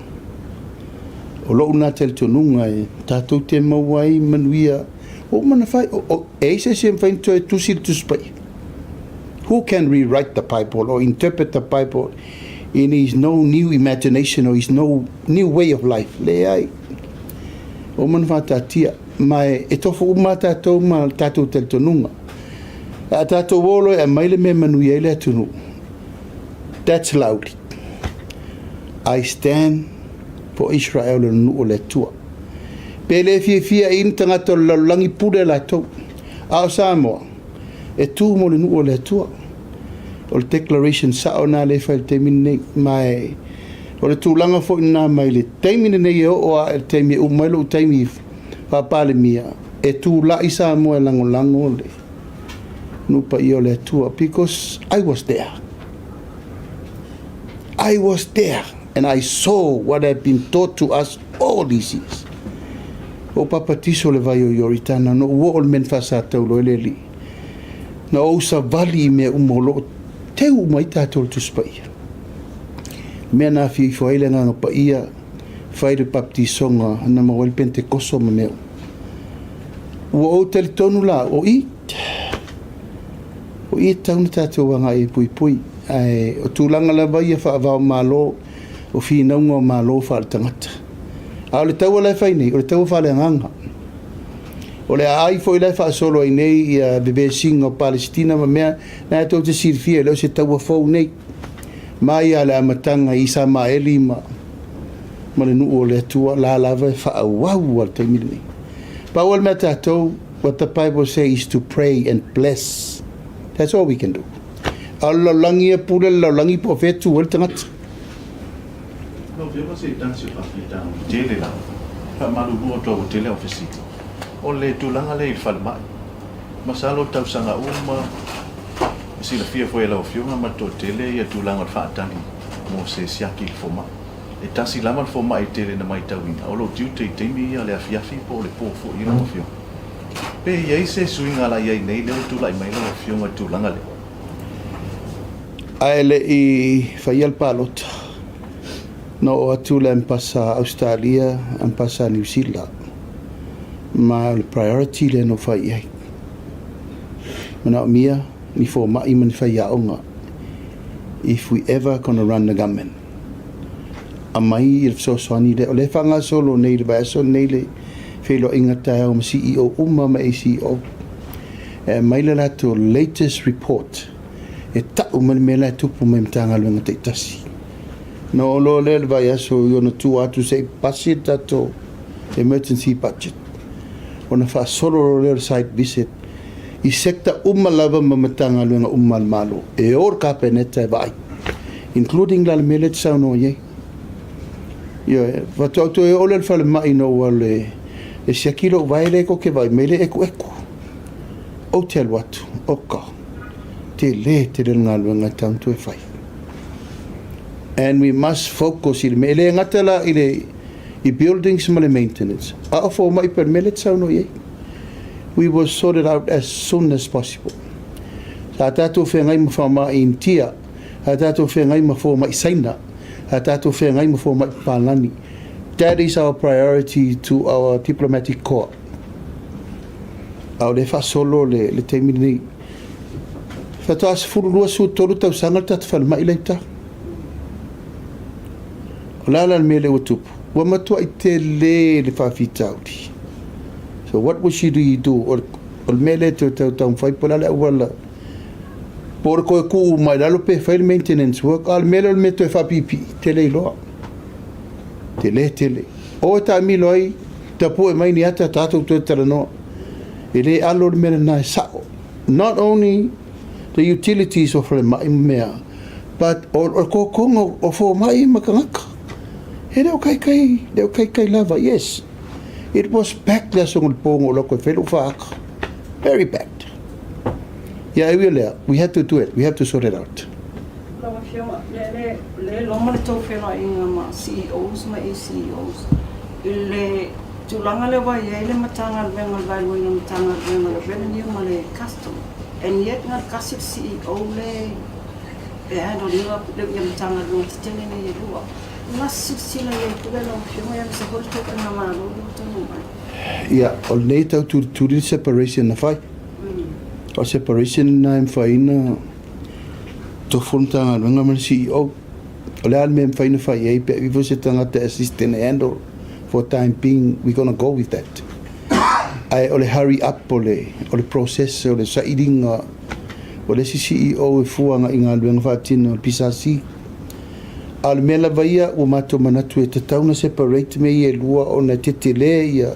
O lou lena talitonuga e tatou te maua ai manuia ua uma ona fai. E i ai se isi e mafai ona toe tusi le Tusi Paia? Who can rewrite the Bible or interpret the Bible in his no new imagination or his no new way of life? Leai. Ua uma ona faataatia. Ma e tofu uma lava tatou ma le tatou talitonuga. A tatou o loa e aumai le mea e manuia ai le atunuu, that's Laauli. I stand for Israel le nuu o le Atua. Pe le fiafia i ni tagata o le lalolagi pule latou. A o Samoa, e tu mo le nuu o le Atua. O le declaration sao lena lea e fai i le taimi lenei. Ma e, o le tulaga foi lena mai le taimi lenei e oo lava i le taimi e uma ai lou taimi faa-Palemia, e tulai Samoa e lagolago le nuu paia o le Atua because I was there. I was there and I saw what had been taught to us all these years. Ua ou papatiso i le vai o Ioritana, na ou oo i le mea na faasataulo ai le Alii. Na ou savali i mea uma o lo o teu uma ai tatou i le Tusi Paia. Mea na afio ifo ai le Agaga Paia, fai le baptisoga na maua ai le Pentekoso ma mea uma. Ua ou talitonu la, o i, o i e tatau ona tatou agai e puipui. Ae o tulaga lava ia faava-o-Malo, o finauga o Malo faaletagata. A o le taua la e fai nei, o le taua faaleagaga. O le aai foi la e faasolo ai nei ia vevesiga o Palesitina ma mea, na e tou te silafia e le o se taua fou nei. Mai lava i le amataga i Isamaeli ma ma le nuu o le Atua, la lava e faaauau lava i le taimi lenei. Pau lava le mea a tatou, what the Bible say is to pray and bless. That's all we can do. A o le lalolagi ia, pule le lalolagi po o fea e tu ai le tagata. Lau Afioga se tasi o faafitauli tele lava, faamalulu atu ua tele au fesili. O le tulaga lea i le falemai, masalo tausaga uma e silafia foi e lau Afioga ma le toatele ia tulaga o le faatali mo se siaki i le fomai. E tasi lava le fomai tele na maitauina, o lou tiute i taimi ia le afiafi po o le po foi lau Afioga. Pe i ai se suiga la i ai nei lea ua tulai mai lau Afioga i le tulaga lea? Ae le i faia le palota, na oo atu le Ambasa a Ausetalia, Ambasa a Niu Sila, ma o le priority lea na ou fai i ai. Manaomia ni fomai ma ni faiaoga if we ever gonna run the government. Aumai le fesoasoani lea, o lea e faagasolo nei i le vaiaso lenei le feiloaiga taeao ma CEO uma ma ACEO. E aumai le latou latest report e tau mai le mea la e tupu mai i Matagaluega taitasi. Ona oo loa lea i le vaiaso i ona tua atu se i pasi le tatou emergency budget ona faasolo loa lea o le site visit i sector uma lava ma Matagaluega uma a le Malo e o le Kapeneta e vaai including la le mea lea e te saunoa i ai. Ioe, faatoa ou toe oo lea i le falemai ina ua le e siaki lou vae lea e koke vaai mai le ekueku. Ou te alu atu, oka, tele tele le galuega e tatau ona toe fai. And we must focus i le mea, e le gata la i le i buildings ma le maintenance, a o fomai pea le mea lea e te saunoa i ai. We will sort it out as soon as possible. Sa tatou feagai ma faamai Initia, sa tatou feagai ma fomai Saina, sa tatou feagai ma fomai Papalagi. That is our priority to our diplomatic corps. A o lea e faasolo le, le taimi lenei. Faatoa 12, 13 tausaga le tatou falemai la i uta. O le a la le mea lea ua tupu? Ua matuai tele le faafitauli. So what would she do? O le, o le mea lea toe tau taumafai po o le a le auala po o le toe tuu mai lalo pe fai le maintenance work, a o le mea lea o le mea toe faapiipii, tele iloa. Tele tele. O e taamilo ai, tapue mai ni ata tatou toe talanoa. E le alo le mea lena e sao. Not only the utilities o falemai ma mea, but o le kokoga o fomai ma tagata. E le o kaikai, le o kaikai lava, yes. It was packed le aso le po na ou alu atu e fai lou faata. Very packed. Ia, e ui o lea, we had to do it, we had to sort it out. Lau Afioga, le, le loma le tou feiloaiga ma CEOs ma ACEOs i le tulaga lea ua i ai le Matagaluega o le Vaeluaina o le Matagaluega o le Revenue ma le Custom and yet na o le tasi le CEO le e handle ina ia Matagaluega tetele nei e lua. O le a se silasila i ai pule lau Afioga aemaise foi le tou faigamalo lea ua taunuu mai? Ia, o lenei e tau tulituli le separation na fai. O le separation lena e mafai ai ona tofu le Matagaluega ma le CEO. O le a le mea e mafai ona fai i ai pe a ifo se tagata e assist e handle for time being, we gonna go with that. Ae o le hurry up o le, o le process o le sailiga o le isi CEO e fua agai i galuega faatino a le PSC. A o le mea lava ia ua matou manatu e tatau ona separate mea ia e lua ona e tetele ia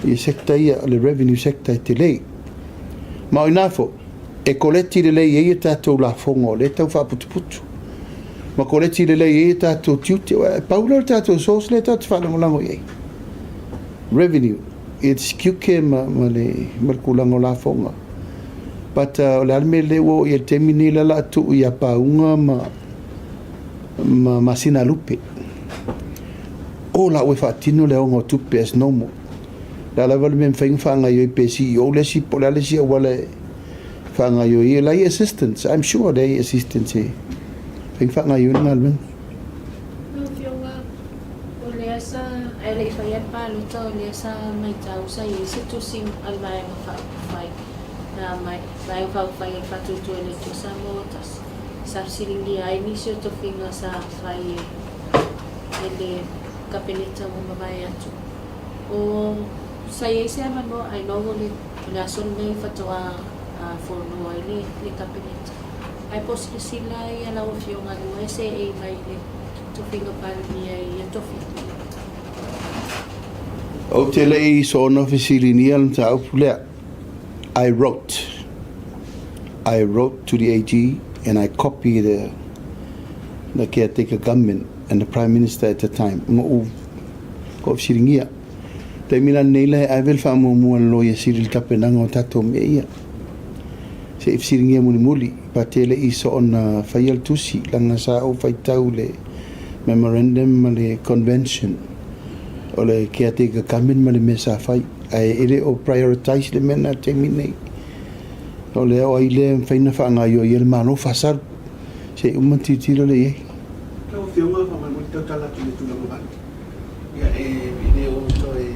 ia sector ia, le revenue sector e tele. Ma o ina foi, e koleti lelei ai a tatou lafoga o lea e tau faaputuputu, ma koleti lelei ai a tatou tiute. E pau lea o le tatou source lea tatou te faalagolago i ai. Revenue, it's tiute ma, ma, le, ma le tulaga o lafoga. But o le a le mea lea ua oo i ai i le taimi lenei lea o le a tuu ia Pauga ma, ma Masinalupe. O la ua faatino le aoga o tupe as normal. O le a lava le mea e mafai ona faagaoioi pe CEO le isi po o le a le isi auala e faagaoioi ai. O la e i ai assistants, I'm sure o la e i ai assistants e mafai ona faagaoioi le galuega. Lau Afioga, o lea sa, ae le i faia le palota, o lea sa matau sa i ai se tusi a le Vaega Faaupufai, na aumai, Vaega Faaupufai o le Faatuatua i le Atua Samoa ua tasi, sa fesiligia ai nisi o tofiga sa fai e le Kapeneta ua mavae atu. O sa i ai se avanoa, I know o le o le aso lenei faatoa fono ai le le Kapeneta. Ae po o silasila ia lau Afioga lua e seei mai le tofiga Palemia i ia tofiga. Ou te le i soona fesiligia le mataupu lea. I wrote. I wrote to the AG and I copy the the caretaker government and the Prime Minister at the time. Nga ou Ko fesiligia. Taimi la lenei la e ave le faamuamua a le Loia Sili i le tapenaga o tatou mea ia. Se i fesiligia mulimuli, pa te le i soona faia le tusi, leaga sa ou faitau i le memorandum ma le convention o le caretaker government ma le mea sa fai, ae e le o prioritize le mea lena i le taimi lenei. O lea o ai lea e mafai ona faagaoioi ai le Malo faasau. Se i uma ona tilotilo lea i ai. Lau Afioga, faamolemole tautala atu i le tulaga vale. Ia, e le o toe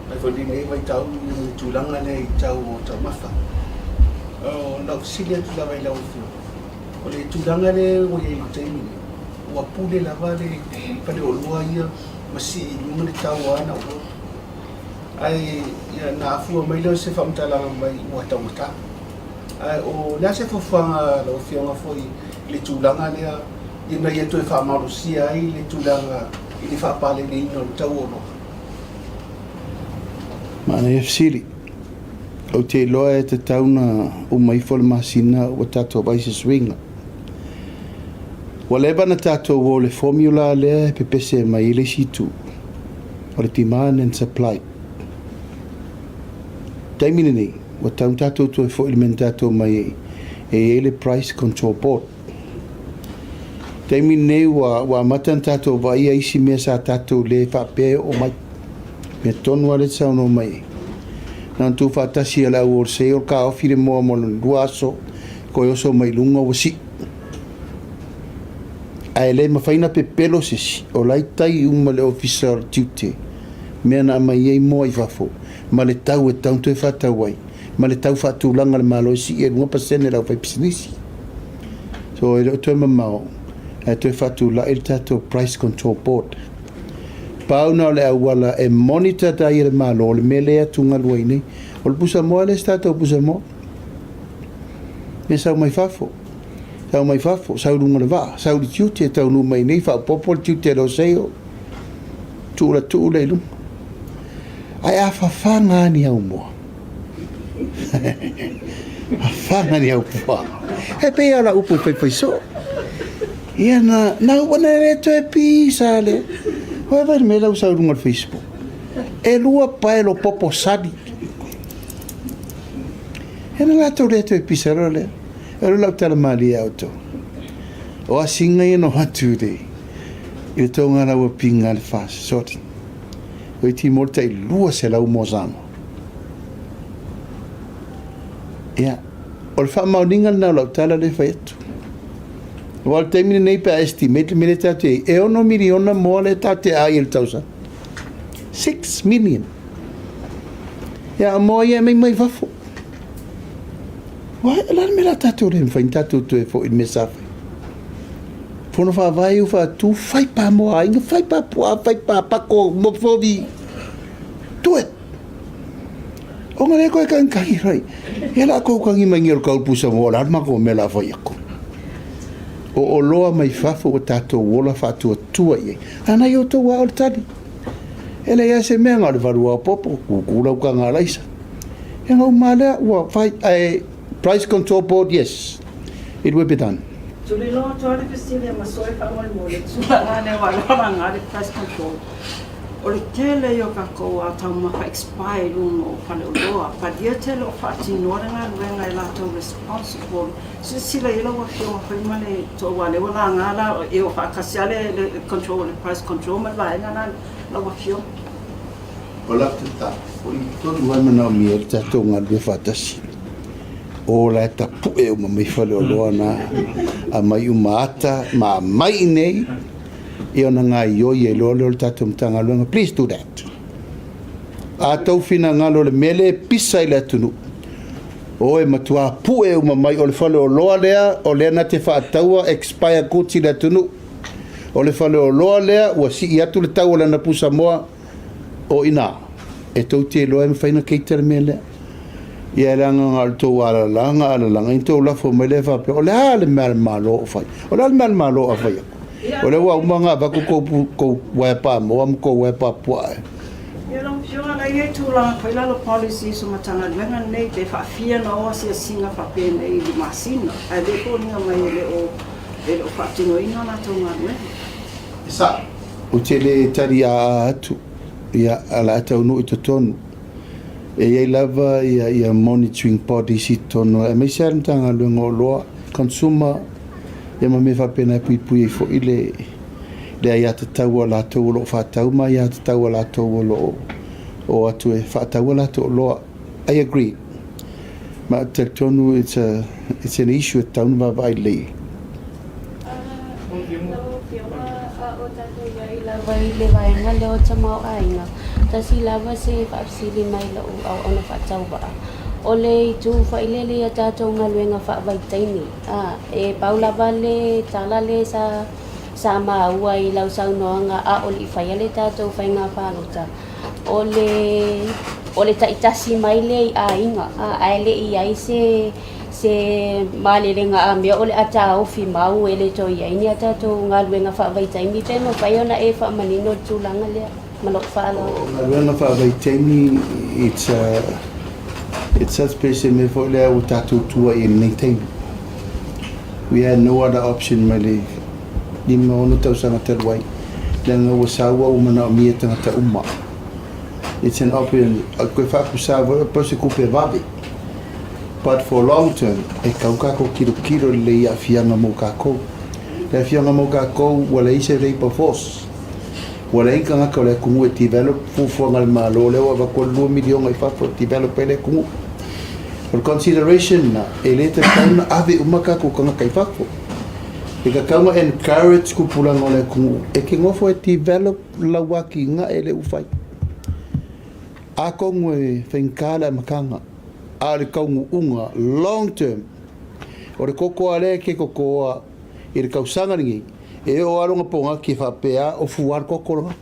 fai foi lenei vaitau i le tulaga lea i tau o taumafa. O lau fesili atu lava i lau Afioga, o le tulaga lea ua i ai i le taimi nei, ua pule lava le faleoloa ia ma sii i luga le tau o ana oloa. Ae ia, na afua mai lea o se faamatalaga mai ua taugata. Ae o le a se fuafuaga a lau Afioga foi i le tulaga lea ina ia toe faamalosia ai le tulaga i le faapaleniina o le tau o oloa? Manaia fesili. Ou te iloa e tatau ona uma ifo le masina ua tatou vaai i se suiga. Ua leva ona tatou o i le formula lea e pepese mai ai le isi itu, o le demand and supply. Taimi lenei, ua tatau ona tatou toe foi i le mea na tatou omai ai, e i ai le Price Control Board. Taimi lenei ua, ua amata ona tatou vaaia isi mea sa tatou le faapea e oo mai. Mea tonu lava lea e te saunoa mai ai. Na ona tuufaatasi e le au wholesale taofi le moa mo lona lua aso, toe oso mai luga ua sii. Ae le mafai ona pepelo se isi, o la e tai uma le Ofisa o le Tiute, mea na aumai ai moa i fafo, ma le tau e tatau ona toe faatau ai, ma le tau faatulaga a le Malo e sii ai i luga pasene a le aufaipisinisi. So e le o toe mamao, ae toe faatulai le tatou Price Control Board. Pau na o le auala e monitor ai e le Malo le mea lea e atugalu ai nei. O le pusamoa e le o se tatou pusamoa. E sau mai fafo, sau mai fafo, sau i luga o le vaa, sau i le tiute, e taunuu mai nei, faaopoopo le tiute a le wholesale, tuu la tuu lea i luga. Ae a fafaga lava ni au moa, fafaga ni au moa, e pei lava o lau upu e faifai soo. Ia na, na ua na le toe pisa le. Ua vaai le mea la ua sau i luga o le Facebook. Elua pae lo popo sali. E na latou le toe pisa loa lea. E lo lau tala malie ia outou. O asiga ia na o atu i le i le tou galaua piga le fast sorting. O iti mo le tai 200 mo Samoa. Ia, o le faamaoniga lena o lau tala lea e fai atu. Aua o le taimi lenei pe a estimate le mea lea tatou te i ai, e ono miliona moa lea tatou te aai i le tausaga. 6 million. Ia, a moa ia e aumai mai fafo. Uai, o le a le mea la tatou le mafai ona tatou toe foi i le mea sa fai? Fono Faavae ua faatu, fai pa moa aiga, fai pa puaa, fai pa pako, mofovi. Do it. Ona lea koe kagikagi rai. Ia la kou kagi mai ngi o le kau pusa mo la ma ko me la fai ako. O oloa mai fafo ua tatou ola faatuatua i ai. A nai outou a o le tali. E leai lava se mea na o le valu aopopo, kukū lau kaga alaisa. Ia na uma lea ua fai ae Price Control Board yes, it will be done. Tulilo atu lava le fesili a Masoe faamolemole, tulaga lea ua lalaga le Price Control. O le tele ia o tatou taumafa expire i luga o faleoloa, palia tele o faatinoa le galuega e latou responsible. Silasila i ai lau afioga foi ma le toa aua o lea ua laga la e o faatasi lava le control le price control ma le vaega lena lau afioga. O lau tatalo, o i tonu lava e manaomia ai le tatou galulue faatasi. O la e tapue uma mai faleoloa na, aumai uma ata ma aumai i inei. Ia ona gaoioi ai loa lea o le tatou Matagaluega. Please do that. A tou finagalo le mea lea e pisa i le atunuu, o e matua pue uma mai o le faleoloa lea, o lea na te faataua expire goods i le atunuu. O le faleoloa lea ua sii atu le tau o lana pusamoa, o i ina, e tou te iloa e mafai ona cater le mea lea. Ia leaga na o le tou alalaga alalaga ina tou lafo mai lea faapea, o le a le mea a le Malo o fai? O le a le mea a le Malo a fai atu? O lea ua uma ona avatu kou, kou uaea pamoa ma kou uaea papuaa e. Ia lau Afioga, la e i ai tulaga foi lalo policies o Matagaluega nei pe faafia ona o asiasiga faapenei i le masina, ae le foliga mai e le o, e le o faatinoina a latou galuega. E sao. Ou te le tali aa atu, ia, o le a taunuu i totonu. E i ai lava ia, ia monitoring bodies i totonu, aemaise lava le Matagaluega o Oloa, Consumer, ia ma mea faapena e puipui ai foi le, le aiatatau a latou o lo o faatau ma aiatatau a latou o lo o o atu e faatau a latou oloa. I agree. Ma ou te talitonu it's a, it's an issue e tatau ona vaavaai lelei i ai. Lau Afioga, a o tatou i ai lava i le vaega lea o tamaoaiga, tasi lava se faafesili mai lou auauna faatauvaa, o le itu failele i a tatou galuega faavaitaimi. A, e pau lava le tala le sa sa maua i lau saunoaga a o le i faia le tatou faiga palota, o le o le taitasi mai lea i aiga, a, ae le i ai se Se malelega amia o le a taofi mau e le toe i ai ni a tatou galuega faavaitaimi pe mafai ona e faamanino le tulaga lea ma lou faaaloalo. O galuega faavaitaimi it's a it's such pe se mea foi lea ua tatou tua i ai i lenei taimi. We had no other option mai le 5, 6 tausaga talu ai leaga ua saua ua manaomia tagata uma. It's an option, koe faapusa foi pau se kupe vave. But for long term, e kau kākou kilokilo lelei i aafiaga mo kākou. Le aafiaga mo kākou, ua leai se labour force. Ua leai ni tagata o le atunuu e develop fuafuaga a le Malo lea ua avatu ai le 2 miliona i fafo e develop ai le atunuu. O le consideration lena, e le tatau ona ave uma kākou tagata i fafo. E tatau ona encourage tupulaga o le atunuu e te nofo e develop lau atinae lea ua fai. Atonu e faigata le amataga, a o le taunuuga, long term, o le toto lava lea e te totoa i le tausaga lenei, e oo lava lona pogati e faapea o fua le toto lena.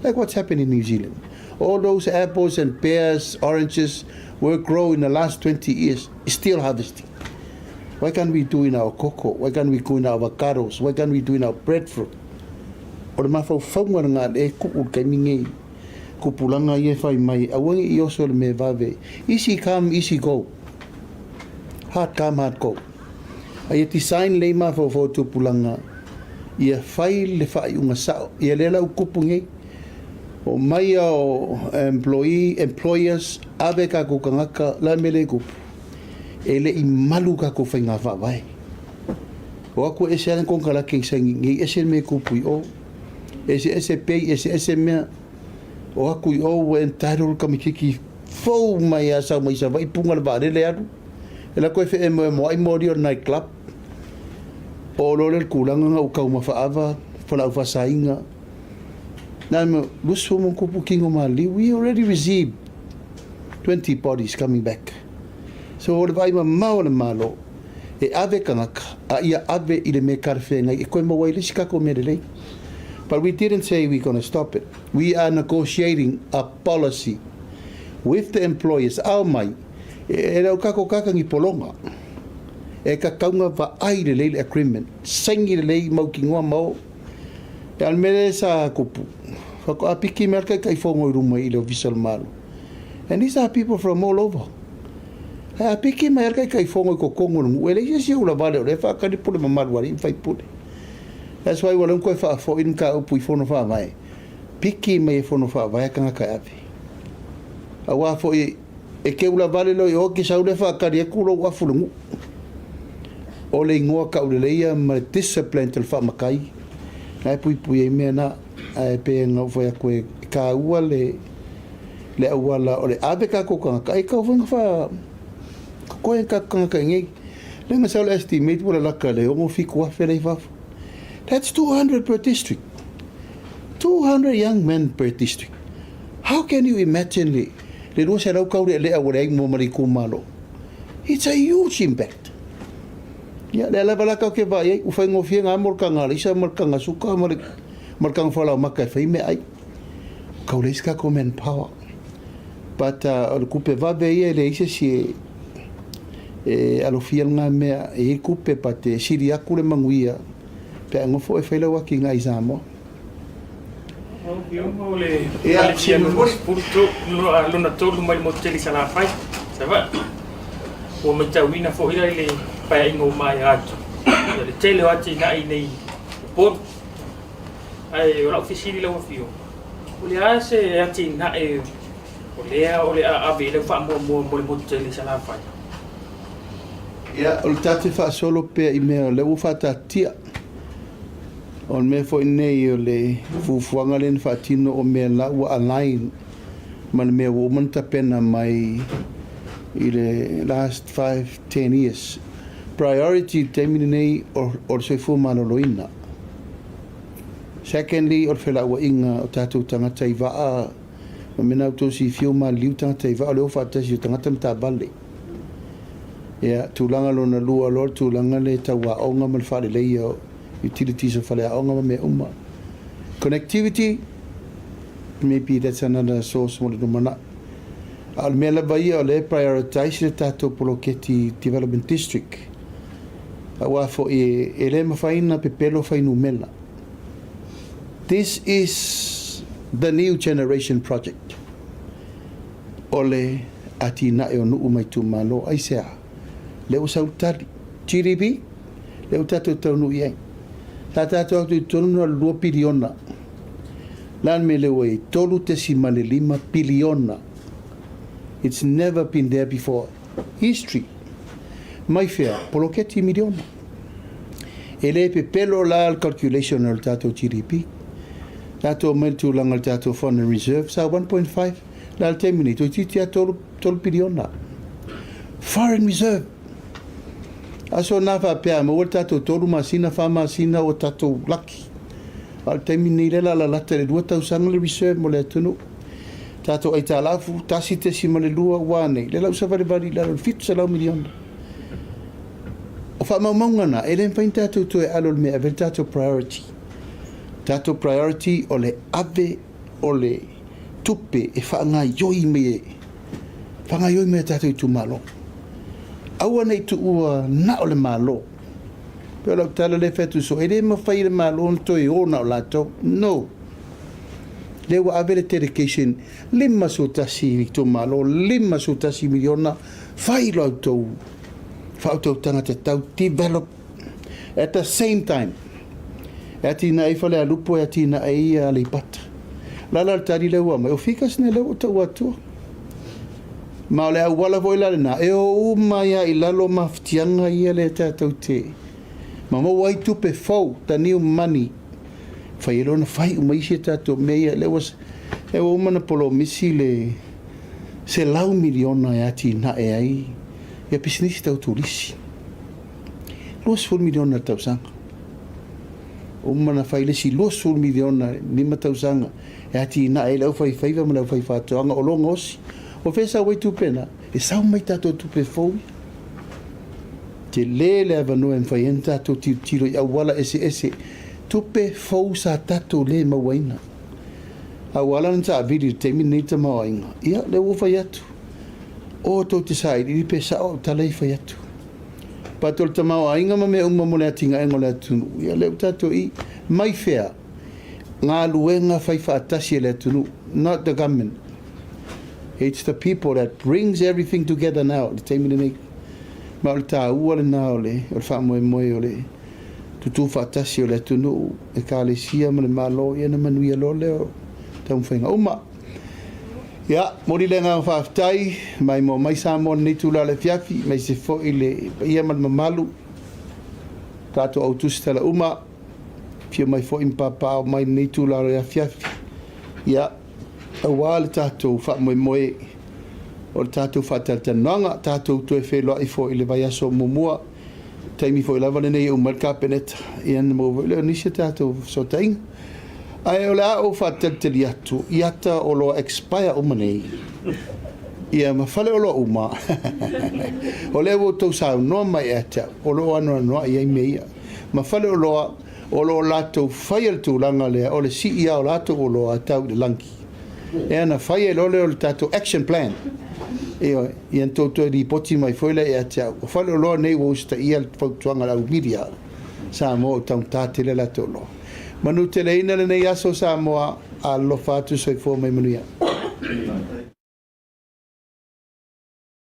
Like what's happened in New Zealand. All those apples and pears, oranges were grown in the last 20 years, still harvesting. Why can't we do in our cocoa? Why can't we do in our avocados? Why can't we do in our breadfruit? O le mafaufauga lena e tuu i le taimi nei. Kupulaga ia e fai mai, aua ne i oso le mea vave, easy come, easy go, hard come, hard go. A ia design lelei mafaufau o tupulaga ia fai le faaiuga sao. Ia lea la ua tupu nei. Omai a o employee, employers, ave kakou tagata la mea lea i kupu, e le i malu kakou faiga faavae. O atu e ese lava le konekarate i saini nei, ese le mea e tupu i o, eseese pay, eseese mea. O atu i o ua entitled le tamaititi fou mai a sau mai Savaii puna le vaalele alu. E alu atu e feemoemoai moli o le night club. Oo loa lea i le tulaga na ua taumafa ava, fualaau faasaina. Na ma 20 ma tupu tino maliliu. We already received 20 bodies coming back. So o le vaai mamao a le Malo, e ave tagata, a ia ave i le mea talafeagai e toe maua ai le isi tatou mea lelei. But we didn't say we gonna stop it. We are negotiating a policy with the employers. Ao mai, e le o tatou tagata ni pologa. E tatau ona vaai lelei le agreement, saini lelei mautinoa ma o. E a le mea lea sa tupu, faatoa piki mai lava le Taitaifono i luma i le Ofisa o le Malo. And these are people from all over. Ae a piki mai lava le Taitaifono i totonu o le nuu, e leai se isi e ulavale o lea e faatali pule mamalu a alii ma faipule. That's why ua leva ona toe faafoi le mataupu i Fono Faavae, piki mai e Fono Faavae tagata e ave. Aua foi e te ulavale loa i o, e te sau lea faatali atu lou afu i le nuu. O le igoa tauleleia ma le discipline o le faamatai, na e puipui ai mea na. Ae pei ona ou fai atu e taua le le auala o le ave tatou tagata, e tatau foi ona faatotoe tatou tagata i inei. Leaga sa o le estimate ua lalata i le 6-7 afe la i fafo. That's 200 per district. 200 young men per district. How can you imagine le le 200 taulealea ua leai mua ma le itumalo? It's a huge impact. Ia, lea lava la tatou te vaai ai, ua faigofie na mo le taga alaisa ma le taga suka ma le ma le taga falaomata e fai meaai. Kau leai se tatou manpower. But o le tupe vave ia e leai se isi e e alofia lena mea e i ai tupe but e sili atu le manuia pe a nofo e fai lau atinae i Samoa. Lau Afioga o le Ekalesia lona tolu mai le motu tele i Salafai, Savaii. Ua matauina foi la i le paeaiga ua maea atu le tele o atinae i nei i Upolu. Ae o lau fesili lau Afioga, o le a se atinae o lea o le a ave i ai lau faamuamua mo le motu tele i Salafai? Ia, o le tatou faasolo pea i mea o lea ua faataatia. O le mea foi lenei o le fuafuaga lea na faatino o mea la ua align ma le mea ua uma ona tapena mai i le last 5, 10 years. Priority i le taimi lenei o le soifua maloloina. Secondly, o le felauaiga o tatou tagata i vaa, ma mea na outou silafia ua maliliu tagata i vaa, o le o faatasi o tagata ma taavale. Ia, tulaga lona lua loa le tulaga lea tau aoga ma le faaleleia o utilities o faleaoga ma mea uma. Connectivity, maybe that's another source mo le lumanai. A o le mea lava ia o lea e prioritize le tatou poloketi development district. Aua foi e le mafai ona pepelo fuainumera. This is the new generation project. O le atinae o nuu ma itumalo. Aisea? Lea ua sau le tali. GDP, lea ua tatou taunuu i ai. Sa tatou atu i totonu na o le 2 piliona. O le a le mea lea ua i ai? 3.5 piliona. It's never been there before. History. Mai fea? Poloketi miliona. E le pepelo la le calculation o le tatou GDP. Tatou omai i le tulaga o le tatou foreign reserve, sa 1.5 la le taimi nei, toeitiiti lava 3 piliona. Foreign reserve. Aso na faapea a maua le tatou 3 masina, 4 masina ua tatou lucky. A o le taimi nei lea la lalata i le 2 tausaga le reserve mo le atunuu. Tatou aitalafu, 1.2 ua a nei, lea la ua savalivali i lalo i le 700 miliona. O faamaumauga na, e le mafai ona tatou toe alo i le mea e ave ai le tatou priority. Tatou priority o le ave o le tupe e faagaioi mai e faagaioi mai e tatou itumalo. Aua ne i tuua na o le Malo. Pei o lau tala lea e fai atu soo, e le mafai e le Malo ona toe o na o latou. No. Lea ua ave le dedication 51 itumalo, 51 miliona, fai la outou faautautaga tatau, develop at the same time. E atinae ai Falealupo, e atinae ai Aleipata. Le a la le tali lea ua aumai? O figures nei lea ua ou taua atua. Ma o le auala foi la lena e o uma ai lava i lalo mafatiaga ia lea tatou te ma maua ai tupe fou, the new money, fai ai loa ona fai uma isi a tatou mea ia. Lea ua, lea ua uma ona polomisi le $100 miliona e atinae ai ia pisinisi tau turisi. $20 miliona i le tausaga. Uma ona fai le isi $20 miliona 5 tausaga e atinae ai le aufaifaiva ma le aufaifaatoaga o lo gaosi. O fea e sau ai tupe na? E sau mai tatou tupe fou ia. Tele le avanoa e mafai ai ona tatou tilotilo i auala eseese, tupe fou sa tatou le mauaina. A ua ala ona taavili i le taimi lenei le tamaoaiga, ia lea ua ou fai atu, o tou te sailiili pe sao au tala ia e fai atu. But o le tamaoaiga ma mea uma mo le atinaega o le atunuu, ia lea ua tatou i mai fea? Galuega fai faatasi e le atunuu, not the government. It's the people that brings everything together now i le taimi lenei. Ma o le taua lena o le, o le faamoemoe o le tutū faatasi o le atunuu, ekalesia ma le Malo, ia ona manuia loa lea o taumafaiga uma. Ia, momoli le agaga faafetai, maimoa mai Samoa i lenei itula o le afiafi, aemaise foi le paia ma le mamalu, tatou au tusitala uma, afio mai foi ma papaaao mai i lenei itula o le afiafi. Ia, aua le tatou faamoemoe o le tatou faatalatalanoaga, tatou toe feiloai foi i le vaiaso muamua, taimi foi lava lenei e uma ai le Kapeneta, ia ona maua foi lea o nisi o tatou fesootaiga. Ae o le a ou faatalitali atu i ata o loa expire uma nei, ia ma faleoloa uma, o lea ua outou saunoa mai ia te au, o lo o anoanoai ai mea ia. Ma faleoloa o lo o latou faia le tulaga lea o le sii lava o latou oloa e tau i le lagi. Ea na fai ai loa lea o le tatou action plan. Ioe, ia na tou toe lipoti mai foi lea ia te au. O faleoloa nei ua usitaia le fautuaga a le au media Samoa ua taugata tele a latou oloa. Manuteleina lenei aso Samoa, alofa atu soifua mai manuia.